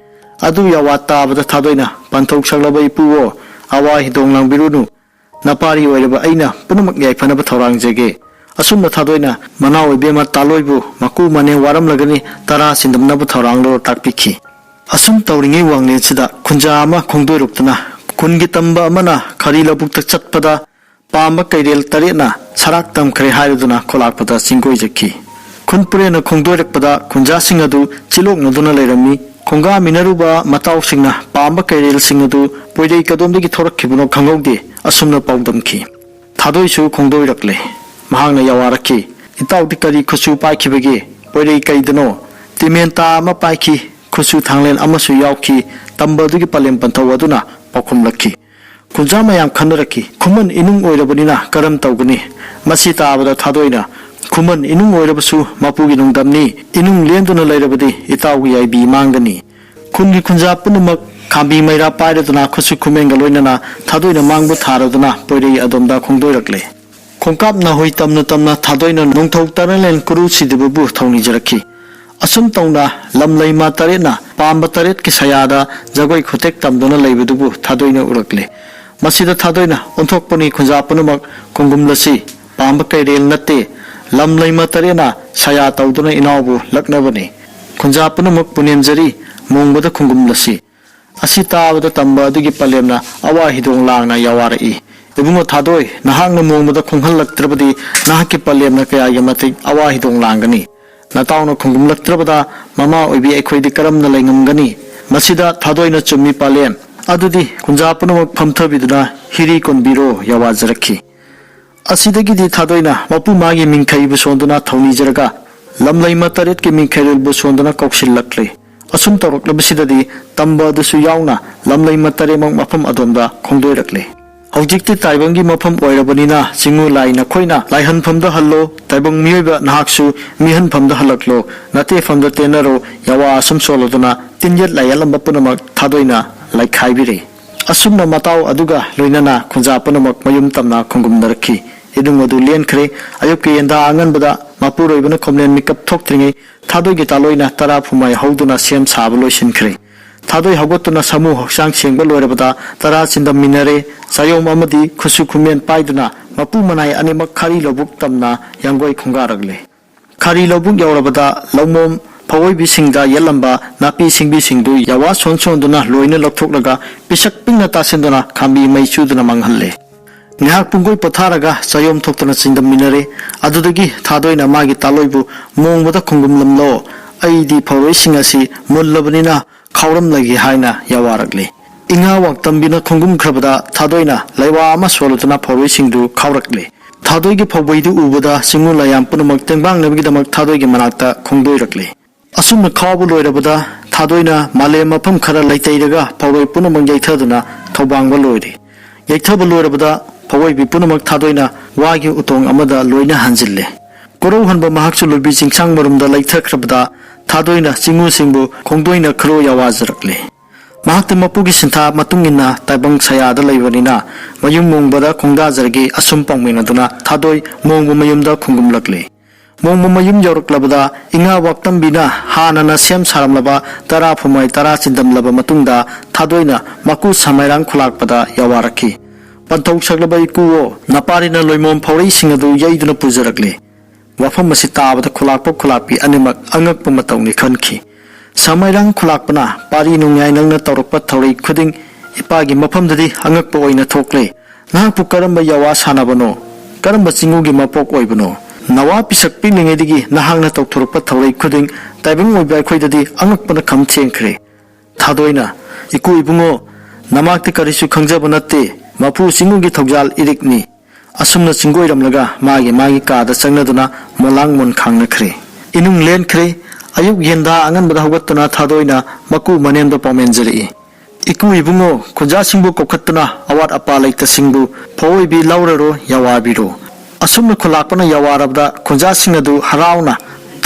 ꯑꯗꯨ ꯌꯥꯋꯥ ꯇꯥꯕꯗ ꯊꯥꯗꯣꯏꯅ, "ꯄꯟꯊꯧ ꯁꯛꯂꯕ ꯏꯄꯨꯋꯣ, ꯑꯋꯥ ꯍꯤꯗꯣꯡ ꯂꯥꯡꯕꯤꯔꯨꯅꯨ꯫ ꯅꯄꯥꯔꯤ ꯑꯣꯏꯔꯕ ꯑꯩꯅ ꯄꯨꯝꯅꯃꯛ ꯌꯥꯏꯐꯅꯕ ꯊꯧꯔꯥꯡꯖꯒꯦ꯫" ꯑꯁꯨꯝꯅ ꯊꯥꯗꯣꯏꯅ ꯃꯅꯥꯎ ꯏꯕꯦꯝꯃ ꯇꯥꯂꯣꯏꯕꯨ ꯃꯀꯨ ꯃꯅꯦ ꯋꯥꯔꯝꯂꯒꯅꯤ ꯇꯔꯥ ꯁꯤꯟꯗꯝꯅꯕ ꯊꯧꯔꯥꯡꯂꯣ ꯇꯥꯛꯄꯤꯈꯤ꯫ ꯑꯁꯨꯝ ꯇꯧꯔꯤꯉꯩ ꯋꯥꯡꯂꯦꯟꯁꯤꯗ ꯈꯨꯟꯖꯥ ꯑꯃ ꯈꯣꯡꯗꯣꯏꯔꯛꯇꯨꯅ ꯈꯨꯟꯒꯤ ꯇꯝꯕ ꯑꯃꯅ ꯈꯔꯤ ꯂꯧꯕꯨꯛꯇ ꯆꯠꯄꯗ ꯄꯥꯝꯕ ꯀꯩꯔꯦꯜ ꯇꯔꯦꯠꯅ ꯁꯔꯥꯛ ꯇꯝꯈ꯭ꯔꯦ ꯍꯥꯏꯔꯗꯨꯅ ꯈꯣꯂꯥꯛꯄꯗ ꯆꯤꯡꯒꯣꯏꯖꯈꯤ꯫ ꯈꯨꯟ ꯄꯨꯔꯦꯟꯅ ꯈꯣꯡꯗꯣꯏꯔꯛꯄꯗ ꯈꯨꯟꯖꯥꯁꯤꯡ ꯑꯗꯨ ꯆꯤꯂꯣꯛꯅꯗꯨꯅ ꯂꯩꯔꯝꯃꯤ꯫ ꯈꯣꯡꯒꯥꯃꯤꯟꯅꯔꯨꯕ ꯃꯇꯥꯎꯁꯤꯡꯅ ꯄꯥꯝꯕ ꯀꯩꯔꯦꯜꯁꯤꯡ ꯑꯗꯨ ꯄꯣꯏꯔꯩ ꯀꯗꯣꯝꯗꯒꯤ ꯊꯣꯔꯛꯈꯤꯕꯅꯣ ꯈꯪꯍꯧꯗꯦ ꯑꯁꯨꯝꯅ ꯄꯥꯎꯗꯝꯈꯤ꯫ ꯊꯥꯗꯣꯏꯁꯨ ꯈꯣꯡꯗꯣꯏꯔꯛꯂꯦ꯫ ꯃꯍꯥꯛꯅ ꯌꯥꯋꯥꯔꯛꯈꯤ, "ꯏꯇꯥꯎꯗꯤ ꯀꯔꯤ ꯈꯨꯠꯁꯨ ꯄꯥꯏꯈꯤꯕꯒꯦ? ꯄꯣꯏꯔꯩ ꯀꯩꯗꯅꯣ?" "ꯇꯤꯃꯦꯟꯇꯥ ꯑꯃ ꯄꯥꯏꯈꯤ, ꯈꯨꯠꯁꯨ ꯊꯥꯡꯂꯦꯟ ꯑꯃꯁꯨ ꯌꯥꯎꯈꯤ꯫" ꯇꯝꯕ ꯑꯗꯨꯒꯤ ꯄꯂꯦꯝ ꯄꯟꯊꯧ ꯑꯗꯨꯅ ꯄꯥꯎꯈꯨꯝꯂꯛꯈꯤ꯫ ꯈꯨꯟꯖꯥ ꯃꯌꯥꯝ ꯈꯟꯅꯔꯛꯈꯤ꯫ ꯈꯨꯃꯟ ꯏꯅꯨꯡ ꯑꯣꯏꯔꯕꯅꯤꯅ ꯀꯔꯝ ꯇꯧꯒꯅꯤ? ꯃꯁꯤ ꯇꯥꯕꯗ ꯊꯥꯗꯣꯏꯅ, "ꯈꯨꯃꯟ ꯏꯅꯨꯡ ꯑꯣꯏꯔꯕꯁꯨ ꯃꯄꯨꯒꯤ ꯅꯨꯡꯗꯝꯅꯤ꯫ ꯏꯅꯨꯡ ꯂꯦꯟꯗꯨꯅ ꯂꯩꯔꯕꯗꯤ ꯏꯇꯥꯎꯒꯤ ꯌꯥꯏꯕꯤ ꯃꯥꯡꯒꯅꯤ꯫" ꯈꯨꯟꯒꯤ ꯈꯨꯟꯖꯥ ꯄꯨꯝꯅꯃꯛ ꯈꯥꯝꯕꯤ ꯃꯩꯔꯥ ꯄꯥꯏꯔꯗꯨꯅ ꯈꯨꯠꯁꯨ ꯈꯨꯃꯦꯟꯒ ꯂꯣꯏꯅꯅ ꯊꯥꯗꯣꯏꯅ ꯃꯥꯡꯕ ꯊꯥꯔꯗꯨꯅ ꯄꯣꯏꯔꯩ ꯑꯗꯣꯝꯗ ꯈꯣꯡꯗꯣꯏꯔꯛꯂꯦ꯫ ꯈꯣꯡꯀꯥꯞ ꯅꯥꯍꯨꯏ ꯇꯝꯅ ꯇꯝꯅ ꯊꯥꯗꯣꯏꯅ ꯅꯣꯡꯊꯧ ꯇꯔꯥꯂꯦꯟ ꯀꯨꯔꯨ ꯁꯤꯗꯕꯕꯨ ꯊꯧꯅꯤꯖꯔꯛꯈꯤ꯫ ꯑꯁꯨꯝ ꯇꯧꯅ ꯂꯝꯂꯩꯃ ꯇꯔꯦꯠꯅ ꯄꯥꯝꯕ ꯇꯔꯦꯠꯀꯤ ꯁꯌꯥꯗ ꯖꯒꯣꯏ ꯈꯨꯊꯦꯛ ꯇꯝꯗꯨꯅ ꯂꯩꯕꯗꯨꯕꯨ ꯊꯥꯗꯣꯏꯅ ꯎꯔꯛꯂꯦ꯫ ꯃꯁꯤꯗ ꯊꯥꯗꯣꯏꯅ ꯑꯣꯟꯊꯣꯛꯄꯅꯤ, ꯈꯨꯟꯖꯥ ꯄꯨꯝꯅꯃꯛ ꯈꯣꯡꯒꯨꯝꯂꯁꯤ꯫ ꯄꯥꯝꯕ ꯀꯩꯔꯦꯜ ꯅꯠꯇꯦ, ꯂꯝꯂꯩꯃ ꯇꯔꯦꯠꯅ ꯁꯌꯥ ꯇꯧꯗꯨꯅ ꯏꯅꯥꯎꯕꯨ ꯂꯛꯅꯕꯅꯤ꯫ ꯈꯨꯟꯖꯥ ꯄꯨꯝꯅꯃꯛ ꯄꯨꯅꯦꯝꯖꯔꯤ, ꯃꯣꯡꯕꯗ ꯈꯣꯡꯒꯨꯝꯂꯁꯤ꯫ ꯑꯁꯤ ꯇꯥꯕꯗ ꯇꯝꯕ ꯑꯗꯨꯒꯤ ꯄꯂꯦꯝꯅ ꯑꯋꯥ ꯍꯤꯗꯣꯡ ꯂꯥꯡꯅ ꯌꯥꯋꯥꯔꯛꯏ꯫ "ꯏꯕꯨꯡꯉꯣ ꯊꯥꯗꯣꯏ, ꯅꯍꯥꯛꯅ ꯃꯣꯡꯕꯗ ꯈꯣꯡꯍꯜꯂꯛꯇ꯭ꯔꯕꯗꯤ ꯅꯍꯥꯛꯀꯤ ꯄꯂꯦꯝꯅ ꯀꯌꯥꯒꯤ ꯃꯇꯤꯛ ꯑꯋꯥ ꯍꯤꯗꯣꯡ ꯂꯥꯡꯒꯅꯤ? ꯅꯇꯥꯎꯅ ꯈꯣꯡꯒꯨꯝꯂꯛꯇ꯭ꯔꯕꯗ ꯃꯃꯥ ꯑꯣꯏꯕꯤ ꯑꯩꯈꯣꯏꯗꯤ ꯀꯔꯝꯅ ꯂꯩꯉꯝꯒꯅꯤ?" ꯃꯁꯤꯗ ꯊꯥꯗꯣꯏꯅ ꯆꯨꯝꯃꯤ ꯄꯂꯦꯝ꯫ ꯑꯗꯨꯗꯤ ꯈꯨꯟꯖꯥ ꯄꯨꯝꯅꯃꯛ ꯐꯝꯊꯕꯤꯗꯨꯅ ꯍꯤꯔꯤ ꯀꯣꯟꯕꯤꯔꯣ ꯌꯥꯋꯥꯖꯔꯛꯈꯤ꯫ ꯑꯁꯤꯗꯒꯤꯗꯤ ꯊꯥꯗꯣꯏꯅ ꯃꯄꯨ ꯃꯥꯒꯤ ꯃꯤꯡꯈꯩꯕꯨ ꯁꯣꯟꯗꯨꯅ ꯊꯧꯅꯤꯖꯔꯒ ꯂꯝꯂꯩꯃ ꯇꯔꯦꯠꯀꯤ ꯃꯤꯡꯈꯩꯔꯦꯜꯕꯨ ꯁꯣꯟꯗꯨꯅ ꯀꯧꯁꯤꯜꯂꯛꯂꯦ꯫ ꯑꯁꯨꯝ ꯇꯧꯔꯛꯂꯕꯁꯤꯗꯗꯤ ꯇꯝꯕ ꯑꯗꯨꯁꯨ ꯌꯥꯎꯅ ꯂꯝꯂꯩꯃ ꯇꯔꯦꯠꯃꯛ ꯃꯐꯝ ꯑꯗꯣꯝꯗ ꯈꯣꯡꯗꯣꯏꯔꯛꯂꯦ꯫ ꯍꯧꯖꯤꯛꯇꯤ ꯇꯥꯏꯕꯪꯒꯤ ꯃꯐꯝ ꯑꯣꯏꯔꯕꯅꯤꯅ ꯆꯤꯡꯉꯨ ꯂꯥꯏ ꯅꯈꯣꯏꯅ ꯂꯥꯏꯍꯟꯐꯝꯗ ꯍꯜꯂꯣ, ꯇꯥꯏꯕꯪ ꯃꯤꯑꯣꯏꯕ ꯅꯍꯥꯛꯁꯨ ꯃꯤꯍꯟꯐꯝꯗ ꯍꯜꯂꯛꯂꯣ, ꯅꯇꯦꯐꯝꯗ ꯇꯦꯟꯅꯔꯣ, ꯌꯥꯋꯥ ꯑꯁꯨꯝ ꯁꯣꯜꯂꯗꯨꯅ ꯇꯤꯟꯌꯦꯠ ꯂꯥꯏꯌꯦꯠꯂꯝꯕ ꯄꯨꯝꯅꯃꯛ ꯊꯥꯗꯣꯏꯅ ꯂꯩꯈꯥꯏꯕꯤꯔꯦ꯫ ꯑꯁꯨꯝꯅ ꯃꯇꯥꯎ ꯑꯗꯨꯒ ꯂꯣꯏꯅꯅ ꯈꯨꯟꯖꯥ ꯄꯨꯝꯅꯃꯛ ꯃꯌꯨꯝ ꯇꯝꯅ ꯈꯣꯡꯒꯨꯝꯅꯔꯛꯈꯤ꯫ ꯏꯅꯨꯡ ꯑꯗꯨ ꯂꯦꯟꯈ꯭ꯔꯦ꯫ ꯑꯌꯨꯛꯀꯤ ꯌꯦꯟꯗꯥ ꯑꯉꯟꯕꯗ ꯃꯄꯨꯔꯣꯏꯕꯅ ꯈꯣꯝꯂꯦꯟ ꯃꯤꯀꯞ ꯊꯣꯛꯇ꯭ꯔꯤꯉꯩ ꯊꯥꯗꯣꯏꯒꯤ ꯇꯥꯂꯣꯏꯅ ꯇꯔꯥ ꯐꯨꯃꯥꯏ ꯍꯧꯗꯨꯅ ꯁꯦꯝ ꯁꯥꯕ ꯂꯣꯏꯁꯤꯟꯈ꯭ꯔꯦ꯫ ꯊꯥꯗꯣꯏ ꯍꯧꯒꯠꯇꯨꯅ ꯁꯥꯃꯨ ꯍꯛꯆꯥꯡ ꯁꯦꯡꯕ ꯂꯣꯏꯔꯕꯗ ꯇꯔꯥ ꯆꯤꯟꯗꯝꯃꯤꯟꯅꯔꯦ꯫ ꯆꯥꯌꯣꯝ ꯑꯃꯗꯤ ꯈꯨꯠꯁꯨ ꯈꯨꯃꯦꯟ ꯄꯥꯏꯗꯨꯅ ꯃꯄꯨ ꯃꯅꯥꯏ ꯑꯅꯤꯃꯛ ꯈꯥꯔꯤ ꯂꯧꯕꯨꯛ ꯇꯝꯅ ꯌꯥꯡꯒꯣꯏ ꯈꯣꯡꯒꯥꯔꯛꯂꯦ꯫ ꯈꯥꯔꯤ ꯂꯧꯕꯨꯛ ꯌꯧꯔꯕꯗ ꯂꯧꯃꯣꯝ ꯐꯧꯑꯣꯏꯕꯤꯁꯤꯡꯗ ꯌꯦꯠꯂꯝꯕ ꯅꯥꯄꯤ ꯁꯤꯡꯕꯤꯁꯤꯡꯗꯨ ꯌꯥꯋꯥ ꯁꯣꯟ ꯁꯣꯟꯗꯨꯅ ꯂꯣꯏꯅ ꯂꯧꯊꯣꯛꯂꯒ ꯄꯤꯁꯛ ꯄꯤꯛꯅ ꯇꯥꯁꯤꯟꯗꯨꯅ ꯈꯥꯝꯕꯤ ꯃꯩ ꯆꯨꯗꯨꯅ ꯃꯥꯡꯍꯜꯂꯦ꯫ ꯉꯥꯏꯍꯥꯛ ꯄꯨꯡꯒꯣꯏ ꯄꯣꯊꯥꯔꯒ ꯆꯥꯌꯣꯝ ꯊꯣꯛꯇꯨꯅ ꯆꯤꯟꯗꯝꯃꯤꯟꯅꯔꯦ꯫ ꯑꯗꯨꯗꯒꯤ ꯊꯥꯗꯣꯏꯅ ꯃꯥꯒꯤ ꯇꯥꯂꯣꯏꯕꯨ ꯃꯣꯡꯕꯗ ꯈꯣꯡꯒꯨꯝꯂꯝꯂꯣ, ꯑꯩꯗꯤ ꯐꯧꯔꯣꯏꯁꯤꯡ ꯑꯁꯤ ꯃꯨꯜꯂꯕꯅꯤꯅ ꯈꯥꯎꯔꯝꯂꯒꯦ ꯍꯥꯏꯅ ꯌꯥꯋꯥꯔꯛꯂꯦ꯫ ꯏꯉꯥ ꯋꯥꯛꯇꯝꯕꯤꯅ ꯈꯣꯡꯒꯨꯝꯈ꯭ꯔꯕꯗ ꯊꯥꯗꯣꯏꯅ ꯂꯩꯋꯥ ꯑꯃ ꯁꯣꯜꯂꯗꯨꯅ ꯐꯧꯔꯣꯏꯁꯤꯡꯗꯨ ꯈꯥꯎꯔꯛꯂꯦ꯫ ꯊꯥꯗꯣꯏꯒꯤ ꯐꯧꯕꯩꯗꯨ ꯎꯕꯗ ꯆꯤꯡꯉꯨ ꯂꯥꯏꯌꯥꯝ ꯄꯨꯝꯅꯃꯛ ꯇꯦꯡꯕꯥꯡꯅꯕꯒꯤꯗꯃꯛ ꯊꯥꯗꯣꯏꯒꯤ ꯃꯅꯥꯛꯇ ꯈꯣꯡꯗꯣꯏꯔꯛꯂꯦ꯫ ꯑꯁꯨꯝꯅ ꯈꯥꯎꯕ ꯂꯣꯏꯔꯕꯗ ꯊꯥꯗꯣꯏꯅ ꯃꯥꯂꯦꯝ ꯃꯐꯝ ꯈꯔ ꯂꯩꯇꯩꯔꯒ ꯐꯧꯔꯣꯏ ꯄꯨꯝꯅꯃꯛ ꯌꯩꯊꯗꯨꯅ ꯊꯧꯕꯥꯡꯕ ꯂꯣꯏꯔꯦ꯫ ꯌꯩꯊꯕ ꯂꯣꯏꯔꯕꯗ ꯐꯧꯑꯣꯏꯕꯤ ꯄꯨꯝꯅꯃꯛ ꯊꯥꯗꯣꯏꯅ ꯋꯥꯒꯤ ꯎꯇꯣꯡ ꯑꯃꯗ ꯂꯣꯏꯅ ꯍꯟꯖꯤꯜꯂꯦ꯫ ꯀꯣꯔꯧꯍꯟꯕ ꯃꯍꯥꯛꯁꯨ ꯂꯣꯏꯕꯤ ꯆꯤꯡꯁꯥꯡ ꯃꯔꯨꯝꯗ ꯂꯩꯊꯈ꯭ꯔꯕꯗ ꯊꯥꯗꯣꯏꯅ ꯆꯤꯡꯉꯨꯁꯤꯡꯕꯨ ꯈꯣꯡꯗꯣꯏꯅ ꯈꯔꯣ ꯌꯥꯋꯥꯖꯔꯛꯂꯦ꯫ ꯃꯍꯥꯛꯇꯤ ꯃꯄꯨꯒꯤ ꯁꯤꯟꯊꯥ ꯃꯇꯨꯡ ꯏꯟꯅ ꯇꯥꯏꯕꯪ ꯁꯌꯥꯗ ꯂꯩꯕꯅꯤꯅ ꯃꯌꯨꯝ ꯃꯣꯡꯕꯗ ꯈꯣꯡꯗꯥꯖꯔꯒꯦ ꯑꯁꯨꯝ ꯄꯥꯎꯃꯤꯟꯅꯗꯨꯅ ꯊꯥꯗꯣꯏ ꯃꯣꯡꯕ ꯃꯌꯨꯝꯗ ꯈꯣꯡꯒꯨꯝꯂꯛꯂꯦ꯫ ꯃꯣꯡꯕ ꯃꯌꯨꯝ ꯌꯧꯔꯛꯂꯕꯗ ꯏꯉꯥ ꯋꯥꯛꯇꯝꯕꯤꯅ ꯍꯥꯟꯅꯅ ꯁꯦꯝ ꯁꯥꯔꯝꯂꯕ ꯇꯔꯥ ꯐꯨꯃꯥꯏ ꯇꯔꯥ ꯆꯤꯟꯗꯝꯂꯕ ꯃꯇꯨꯡꯗ ꯊꯥꯗꯣꯏꯅ ꯃꯀꯨ ꯁꯃꯥꯏꯔꯥꯡ ꯈꯨꯂꯥꯛꯄꯗ ꯌꯥꯋꯥꯔꯛꯈꯤ꯫ ꯄꯟꯊꯧ ꯁꯛꯂꯕ ꯏꯀꯨꯋꯣ, ꯅꯄꯥꯔꯤꯅ ꯂꯣꯏꯃꯣꯝ ꯐꯧꯔꯩꯁꯤꯡ ꯑꯗꯨ ꯌꯩꯗꯨꯅ ꯄꯨꯖꯔꯛꯂꯦ꯫ ꯋꯥꯐꯝ ꯑꯁꯤ ꯇꯥꯕꯗ ꯈꯨꯂꯥꯛꯄ ꯈꯨꯂꯥꯛꯄꯤ ꯑꯅꯤꯃꯛ ꯑꯉꯛꯄ ꯃꯇꯧꯅꯤ ꯈꯟꯈꯤ꯫ ꯁꯃꯥꯏꯔꯥꯡ ꯈꯨꯂꯥꯛꯄꯅ ꯄꯥꯔꯤ ꯅꯣꯡꯌꯥꯏ ꯅꯪꯅ ꯇꯧꯔꯛꯄ ꯊꯧꯔꯩ ꯈꯨꯗꯤꯡ ꯏꯄꯥꯒꯤ ꯃꯐꯝꯗꯗꯤ ꯑꯉꯛꯄ ꯑꯣꯏꯅ ꯊꯣꯛꯂꯦ꯫ ꯅꯍꯥꯛꯄꯨ ꯀꯔꯝꯕ ꯌꯥꯋꯥ ꯁꯥꯟꯅꯕꯅꯣ? ꯀꯔꯝꯕ ꯆꯤꯡꯉꯨꯒꯤ ꯃꯄꯣꯛ ꯑꯣꯏꯕꯅꯣ? ꯅꯋꯥ ꯄꯤꯁꯛ ꯄꯤꯛꯂꯤꯉꯩꯗꯒꯤ ꯅꯍꯥꯛꯅ ꯇꯧꯊꯣꯔꯛꯄ ꯊꯧꯔꯩ ꯈꯨꯗꯤꯡ ꯇꯥꯏꯕꯪ ꯑꯣꯏꯕ ꯑꯩꯈꯣꯏꯗꯗꯤ ꯑꯉꯛꯄꯅ ꯈꯝ ꯊꯦꯡꯈ꯭ꯔꯦ꯫ ꯊꯥꯗꯣꯏꯅ, ꯏꯀꯨ ꯏꯕꯨꯡꯉꯣ, ꯅꯃꯥꯛꯇꯤ ꯀꯔꯤꯁꯨ ꯈꯪꯖꯕ ꯅꯠꯇꯦ꯫ ꯃꯄꯨ ꯆꯤꯡꯉꯨꯒꯤ ꯊꯧꯖꯥꯜ ꯏꯔꯤꯛꯅꯤ꯫ ꯑꯁꯨꯝꯅ ꯆꯤꯡꯒꯣꯏꯔꯝꯂꯒ ꯃꯥꯒꯤ ꯃꯥꯒꯤ ꯀꯥꯗ ꯆꯪꯅꯗꯨꯅ ꯃꯣꯂꯥꯡ ꯃꯣꯟꯈꯥꯡꯅꯈ꯭ꯔꯦ꯫ ꯏꯅꯨꯡ ꯂꯦꯟꯈ꯭ꯔꯦ꯫ ꯑꯌꯨꯛ ꯌꯦꯟꯗꯥ ꯑꯉꯟꯕꯗ ꯍꯧꯒꯠꯇꯨꯅ ꯊꯥꯗꯣꯏꯅ ꯃꯀꯨ ꯃꯅꯦꯝꯗ ꯄꯥꯎꯃꯦꯟꯖꯔꯛꯏ꯫ ꯏꯀꯨ ꯏꯕꯨꯡꯉꯣ, ꯈꯨꯟꯖꯥꯁꯤꯡꯕꯨ ꯀꯧꯈꯠꯇꯨꯅ ꯑꯋꯥꯠ ꯑꯄꯥ ꯂꯩꯇꯁꯤꯡꯕꯨ ꯐꯧꯑꯣꯏꯕꯤ ꯂꯧꯔꯔꯣ, ꯌꯥꯋꯥꯕꯤꯔꯣ꯫ ꯑꯁꯨꯝꯅ ꯈꯨꯂꯥꯛꯄꯅ ꯌꯥꯋꯥꯔꯕꯗ ꯈꯨꯟꯖꯥꯁꯤꯡ ꯑꯗꯨ ꯍꯔꯥꯎꯅ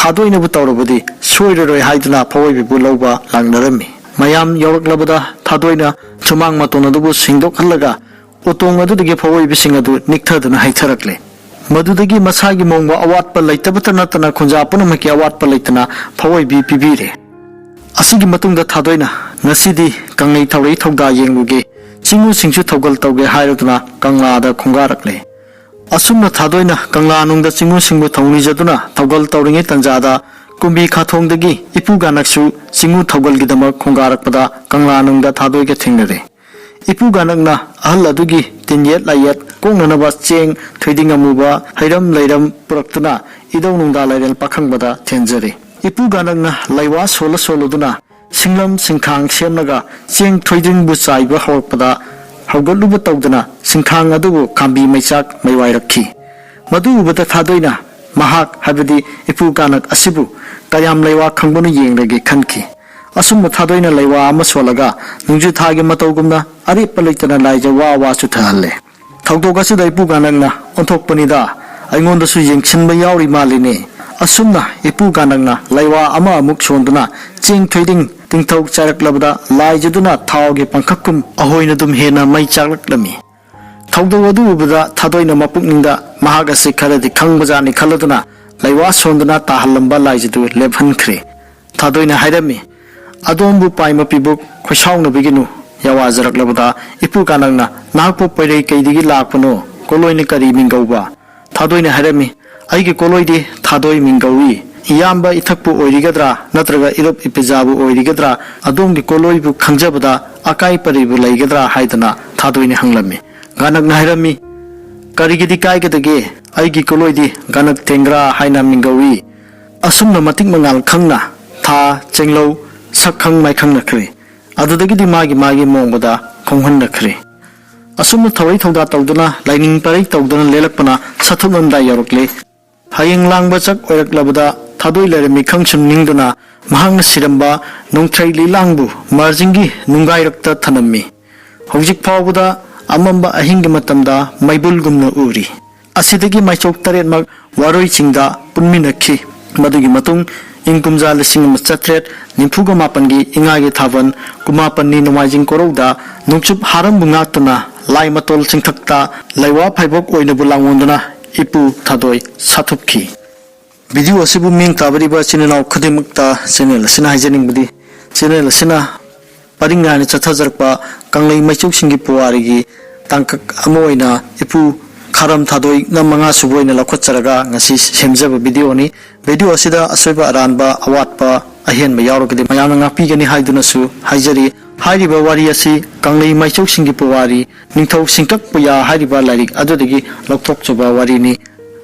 ꯊꯥꯗꯣꯏꯅꯕꯨ ꯇꯧꯔꯕꯗꯤ ꯁꯣꯏꯔꯔꯣꯏ ꯍꯥꯏꯗꯨꯅ ꯐꯥꯑꯣꯏꯕꯤꯕꯨ ꯂꯧꯕ ꯂꯥꯛꯅꯔꯝꯃꯤ꯫ ꯃꯌꯥꯝ ꯌꯧꯔꯛꯂꯕꯗ ꯊꯥꯗꯣꯏꯅ ꯁꯨꯃꯥꯡ ꯃꯇꯣꯟ ꯑꯗꯨꯕꯨ ꯁꯦꯡꯗꯣꯛꯍꯜꯂꯒ ꯎꯇꯣꯡ ꯑꯗꯨꯗꯒꯤ ꯐꯥꯑꯣꯏꯕꯤꯁꯤꯡ ꯑꯗꯨ ꯅꯤꯛꯊꯗꯨꯅ ꯍꯩꯊꯔꯛꯂꯦ꯫ ꯃꯗꯨꯗꯒꯤ ꯃꯁꯥꯒꯤ ꯃꯣꯡꯕ ꯑꯋꯥꯠꯄ ꯂꯩꯇꯕꯇ ꯅꯠꯇꯅ ꯈꯨꯟꯖꯥ ꯄꯨꯝꯅꯃꯛꯀꯤ ꯑꯋꯥꯠꯄ ꯂꯩꯇꯅ ꯐꯥꯑꯣꯏꯕꯤ ꯄꯤꯕꯤꯔꯦ꯫ ꯑꯁꯤꯒꯤ ꯃꯇꯨꯡꯗ ꯊꯥꯗꯣꯏꯅ ꯉꯁꯤꯗꯤ ꯀꯪꯂꯩ ꯊꯧꯔꯩ ꯊꯧꯗꯥ ꯌꯦꯡꯂꯨꯒꯦ, ꯆꯤꯡꯉꯨꯁꯤꯡꯁꯨ ꯊꯧꯒꯜ ꯇꯧꯒꯦ ꯍꯥꯏꯔꯗꯨꯅ ꯀꯪꯂꯥꯗ ꯈꯣꯡꯒꯥꯔꯛꯂꯦ꯫ ꯑꯁꯨꯝꯅ ꯊꯥꯗꯣꯏꯅ ꯀꯪꯂꯥꯅꯨꯡꯗ ꯆꯤꯡꯉꯨꯁꯤꯡꯕꯨ ꯊꯧꯅꯤꯖꯗꯨꯅ ꯊꯧꯒꯜ ꯇꯧꯔꯤꯉꯩ ꯇꯟꯖꯥꯗ ꯀꯨꯝꯕꯤ ꯈꯥꯊꯣꯡꯗꯒꯤ ꯏꯄꯨ ꯒꯥꯅꯛꯁꯨ ꯆꯤꯡꯉꯨ ꯊꯧꯒꯜꯒꯤꯗꯃꯛ ꯈꯣꯡꯒꯥꯔꯛꯄꯗ ꯀꯪꯂꯥꯅꯨꯡꯗ ꯊꯥꯗꯣꯏꯒ ꯊꯦꯡꯅꯔꯦ꯫ ꯏꯄꯨ ꯒꯥꯅꯛꯅ ꯑꯍꯜ ꯑꯗꯨꯒꯤ ꯇꯤꯟꯌꯦꯠ ꯂꯥꯏꯌꯦꯠ ꯀꯣꯛꯅꯅꯕ ꯆꯦꯡ, ꯊꯣꯏꯗꯤꯡ ꯑꯃꯨꯕ, ꯍꯩꯔꯝ ꯂꯩꯔꯝ ꯄꯨꯔꯛꯇꯨꯅ ꯏꯙꯧ ꯅꯨꯡꯗꯥ ꯂꯥꯏꯔꯦꯜ ꯄꯥꯈꯪꯕꯗ ꯊꯦꯟꯖꯔꯦ꯫ ꯏꯄꯨ ꯒꯥꯅꯛꯅ ꯂꯩꯋꯥ ꯁꯣꯜꯂ ꯁꯣꯜꯂꯗꯨꯅ ꯁꯤꯡꯂꯝ ꯁꯤꯡꯈꯥꯡ ꯁꯦꯝꯂꯒ ꯆꯦꯡ ꯊꯣꯏꯗꯤꯡꯕꯨ ꯆꯥꯏꯕ ꯍꯧꯔꯛꯄꯗ ꯍꯧꯒꯠꯂꯨꯕ ꯇꯧꯗꯅ ꯁꯤꯡꯈꯥꯡ ꯑꯗꯨꯕꯨ ꯈꯥꯝꯕꯤ ꯃꯩꯆꯥꯛ ꯃꯩꯋꯥꯏꯔꯛꯈꯤ꯫ ꯃꯗꯨ ꯎꯕꯗ ꯊꯥꯗꯣꯏꯅ ꯃꯍꯥꯛ, ꯍꯥꯏꯕꯗꯤ ꯏꯄꯨ ꯒꯥꯅꯛ ꯑꯁꯤꯕꯨ ꯀꯌꯥꯝ ꯂꯩꯋꯥ ꯈꯪꯕꯅ ꯌꯦꯡꯂꯒꯦ ꯈꯟꯈꯤ꯫ ꯑꯁꯨꯝꯅ ꯊꯥꯗꯣꯏꯅ ꯂꯩꯋꯥ ꯑꯃ ꯁꯣꯜꯂꯒ ꯅꯣꯡꯖꯨ ꯊꯥꯒꯤ ꯃꯇꯧꯒꯨꯝꯅ ꯑꯔꯦꯞꯄ ꯂꯩꯇꯅ ꯂꯥꯏꯖ ꯋꯥ ꯋꯥ ꯆꯨꯊꯍꯜꯂꯦ꯫ ꯊꯧꯗꯣꯛ ꯑꯁꯤꯗ ꯏꯄꯨ ꯒꯥꯅꯛꯅ ꯑꯣꯟꯊꯣꯛꯄꯅꯤꯗ, ꯑꯩꯉꯣꯟꯗꯁꯨ ꯌꯦꯡꯁꯤꯟꯕ ꯌꯥꯎꯔꯤ ꯃꯥꯜꯂꯤꯅꯦ꯫ ꯑꯁꯨꯝꯅ ꯏꯄꯨ ꯒꯥꯅꯛꯅ ꯂꯩꯋꯥ ꯑꯃ ꯑꯃꯨꯛ ꯁꯣꯟꯗꯨꯅ ꯆꯦꯡ ꯊꯣꯏꯗꯤꯡ ꯇꯤꯡꯊꯧ ꯆꯥꯏꯔꯛꯂꯕꯗ ꯂꯥꯏꯖꯗꯨꯅ ꯊꯥꯎꯒꯤ ꯄꯪꯈꯛꯀꯨꯝ ꯑꯍꯣꯏꯅ ꯑꯗꯨꯝ ꯍꯦꯟꯅ ꯃꯩ ꯆꯥꯛꯂꯛꯂꯝꯃꯤ꯫ ꯊꯧꯗꯣꯛ ꯑꯗꯨ ꯎꯕꯗ ꯊꯥꯗꯣꯏꯅ ꯃꯄꯨꯛꯅꯤꯡꯗ ꯃꯍꯥꯛ ꯑꯁꯤ ꯈꯔꯗꯤ ꯈꯪꯕꯖꯥꯠꯅꯤ ꯈꯜꯂꯗꯨꯅ ꯂꯩꯋꯥ ꯁꯣꯟꯗꯨꯅ ꯇꯥꯍꯜꯂꯝꯕ ꯂꯥꯏꯖꯗꯨ ꯂꯦꯞꯍꯟꯈ꯭ꯔꯦ꯫ ꯊꯥꯗꯣꯏꯅ ꯍꯥꯏꯔꯝꯃꯤ, "ꯑꯗꯣꯝꯕꯨ ꯄꯥꯏ ꯃꯄꯤꯕꯨ ꯈꯣꯏꯁꯥꯎꯅꯕꯤꯒꯅꯨ"꯫ ꯌꯥꯋꯥꯖꯔꯛꯂꯕꯗ ꯏꯄꯨ ꯒꯥꯅꯛꯅ, "ꯅꯍꯥꯛꯄꯨ ꯄꯩꯔꯩ ꯀꯩꯗꯒꯤ ꯂꯥꯛꯄꯅꯣ? ꯀꯣꯂꯣꯏꯅ ꯀꯔꯤ ꯃꯤꯡꯒꯧꯕ?" ꯊꯥꯗꯣꯏꯅ ꯍꯥꯏꯔꯝꯃꯤ, "ꯑꯩꯒꯤ ꯀꯣꯂꯣꯏꯗꯤ ꯊꯥꯗꯣꯏ ꯃꯤꯡꯒꯧꯏ꯫ ꯏꯌꯥꯝꯕ ꯏꯊꯛꯄꯨ ꯑꯣꯏꯔꯤꯒꯗ꯭ꯔꯥ ꯅꯠꯇ꯭ꯔꯒ ꯏꯔꯨꯞ ꯏꯄꯤꯖꯥꯕꯨ ꯑꯣꯏꯔꯤꯒꯗ꯭ꯔꯥ? ꯑꯗꯣꯝꯒꯤ ꯀꯣꯂꯣꯏꯕꯨ ꯈꯪꯖꯕꯗ ꯑꯀꯥꯏ ꯄꯔꯤꯕꯨ ꯂꯩꯒꯗ꯭ꯔꯥ?" ꯍꯥꯏꯗꯅ ꯊꯥꯗꯣꯏꯅ ꯍꯪꯂꯝꯃꯤ꯫ ꯒꯥꯅꯛꯅ ꯍꯥꯏꯔꯝꯃꯤ, "ꯀꯔꯤꯒꯤꯗꯤ ꯀꯥꯏꯒꯗꯒꯦ? ꯑꯩꯒꯤ ꯀꯣꯂꯣꯏꯗꯤ ꯒꯥꯅꯛ ꯊꯦꯡꯒ꯭ꯔꯥ ꯍꯥꯏꯅ ꯃꯤꯡꯒꯧꯏ"꯫ ꯑꯁꯨꯝꯅ ꯃꯇꯤꯛ ꯃꯉꯥꯜ ꯈꯪꯅ ꯊꯥ, ꯆꯦꯡꯂꯧ, ꯁꯛꯈꯪ ꯃꯥꯏꯈꯪꯅꯈ꯭ꯔꯦ꯫ ꯑꯗꯨꯗꯒꯤꯗꯤ ꯃꯥꯒꯤ ꯃꯥꯒꯤ ꯃꯣꯡꯕꯗ ꯈꯣꯡꯍꯟꯅꯈ꯭ꯔꯦ꯫ ꯑꯁꯨꯝꯅ ꯊꯧꯔꯩ ꯊꯧꯗꯥ ꯇꯧꯗꯨꯅ ꯂꯥꯏꯅꯤꯡ ꯄꯔꯩ ꯇꯧꯗꯨꯅ ꯂꯦꯜꯂꯛꯄꯅ ꯁꯥꯊꯨꯞꯂꯝꯗꯥꯏ ꯌꯧꯔꯛꯂꯦ꯫ ꯍꯌꯦꯡ ꯂꯥꯡꯕ ꯆꯥꯛ ꯑꯣꯏꯔꯛꯂꯕꯗ ꯊꯥꯗꯣꯏ ꯂꯥꯏꯔꯦꯝꯕꯤ ꯈꯪꯁꯨꯝ ꯅꯤꯡꯗꯨꯅ ꯃꯍꯥꯛꯅ ꯁꯤꯔꯝꯕ ꯅꯣꯡꯊ꯭ꯔꯩ ꯂꯤꯂꯥꯡꯕꯨ ꯃꯥꯔꯖꯤꯡꯒꯤ ꯅꯨꯡꯒꯥꯏꯔꯛꯇ ꯊꯅꯝꯃꯤ꯫ ꯍꯧꯖꯤꯛ ꯐꯥꯎꯕꯗ ꯑꯃꯝꯕ ꯑꯍꯤꯡꯒꯤ ꯃꯇꯝꯗ ꯃꯩꯕꯨꯜꯒꯨꯝꯅ ꯎꯔꯤ꯫ ꯑꯁꯤꯗꯒꯤ ꯃꯥꯏꯆꯣꯛ ꯇꯔꯦꯠꯃꯛ ꯋꯥꯔꯣꯏ ꯆꯤꯡꯗ ꯄꯨꯟꯃꯤꯟꯅꯈꯤ꯫ ꯃꯗꯨꯒꯤ ꯃꯇꯨꯡ ꯏꯪ ꯀꯨꯝꯖꯥ ꯂꯤꯁꯤꯡ ꯑꯃ ꯆꯥꯇ꯭ꯔꯦꯠ ꯅꯤꯐꯨꯒ ꯃꯥꯄꯟꯒꯤ ꯏꯉꯥꯒꯤ ꯊꯥꯕꯜ ꯀꯨꯃꯥꯄꯟꯅꯤ ꯅꯣꯡꯃꯥꯏꯖꯤꯡ ꯀꯣꯔꯧꯗ ꯅꯣꯡꯆꯨꯞ ꯍꯥꯔꯝꯕꯨ ꯉꯥꯛꯇꯨꯅ ꯂꯥꯏ ꯃꯇꯣꯜ ꯆꯤꯡꯊꯛꯇ ꯂꯩꯋꯥ ꯐꯥꯏꯕꯣꯛ ꯑꯣꯏꯅꯕꯨ ꯂꯥꯡꯑꯣꯟꯗꯨꯅ ꯏꯄꯨ ꯊꯥꯗꯣꯏ ꯁꯥꯊꯨꯞꯈꯤ꯫ ꯚꯤꯗꯤꯑꯣ ꯑꯁꯤꯕꯨ ꯃꯤꯡ ꯇꯥꯕꯤꯔꯤꯕ ꯏꯆꯤꯟ ꯏꯅꯥꯎ ꯈꯨꯗꯤꯡꯃꯛꯇ ꯆꯦꯅꯦꯜ ꯑꯁꯤꯅ ꯍꯥꯏꯖꯅꯤꯡꯕꯗꯤ, ꯆꯦꯅꯦꯜ ꯑꯁꯤꯅ ꯄꯔꯤꯡ ꯅꯥꯏꯅ ꯆꯠꯊꯖꯔꯛꯄ ꯀꯪꯂꯩ ꯃꯩꯆꯧꯁꯤꯡꯒꯤ ꯄꯨꯋꯥꯔꯤꯒꯤ ꯇꯥꯡꯀꯛ ꯑꯃ ꯑꯣꯏꯅ ꯏꯄꯨ ꯈꯥꯔꯝ ꯊꯥꯗꯣꯏꯅ ꯃꯉꯥ ꯁꯨꯕ ꯑꯣꯏꯅ ꯂꯧꯈꯠꯆꯔꯒ ꯉꯁꯤ ꯁꯦꯝꯖꯕ ꯚꯤꯗꯤꯑꯣꯅꯤ꯫ ꯚꯤꯗꯤꯑꯣ ꯑꯁꯤꯗ ꯑꯁꯣꯏꯕ ꯑꯔꯥꯟꯕ, ꯑꯋꯥꯠꯄ, ꯑꯍꯦꯟꯕ ꯌꯥꯎꯔꯒꯗꯤ ꯃꯌꯥꯝꯅ ꯉꯥꯛꯄꯤꯒꯅꯤ ꯍꯥꯏꯗꯨꯅꯁꯨ ꯍꯥꯏꯖꯔꯤ꯫ ꯍꯥꯏꯔꯤꯕ ꯋꯥꯔꯤ ꯑꯁꯤ ꯀꯪꯂꯩ ꯃꯩꯆꯧꯁꯤꯡꯒꯤ ꯄꯨꯋꯥꯔꯤ, ꯅꯤꯡꯊꯧ ꯁꯤꯡꯇꯛ ꯄꯨꯌꯥ ꯍꯥꯏꯔꯤꯕ ꯂꯥꯏꯔꯤꯛ ꯑꯗꯨꯗꯒꯤ ꯂꯧꯊꯣꯛꯆꯕ ꯋꯥꯔꯤꯅꯤ꯫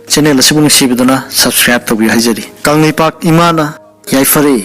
ꯆꯦꯅꯦꯜ ꯑꯁꯤꯕꯨ ꯅꯨꯡꯁꯤꯕꯤꯗꯨꯅ subscribe ꯇꯧꯕꯤꯌꯨ ꯍꯥꯏꯖꯔꯤ꯫ ꯀꯪꯂꯩꯄꯥꯛ ꯏꯃꯥꯅ ꯌꯥꯏꯐꯔꯦ꯫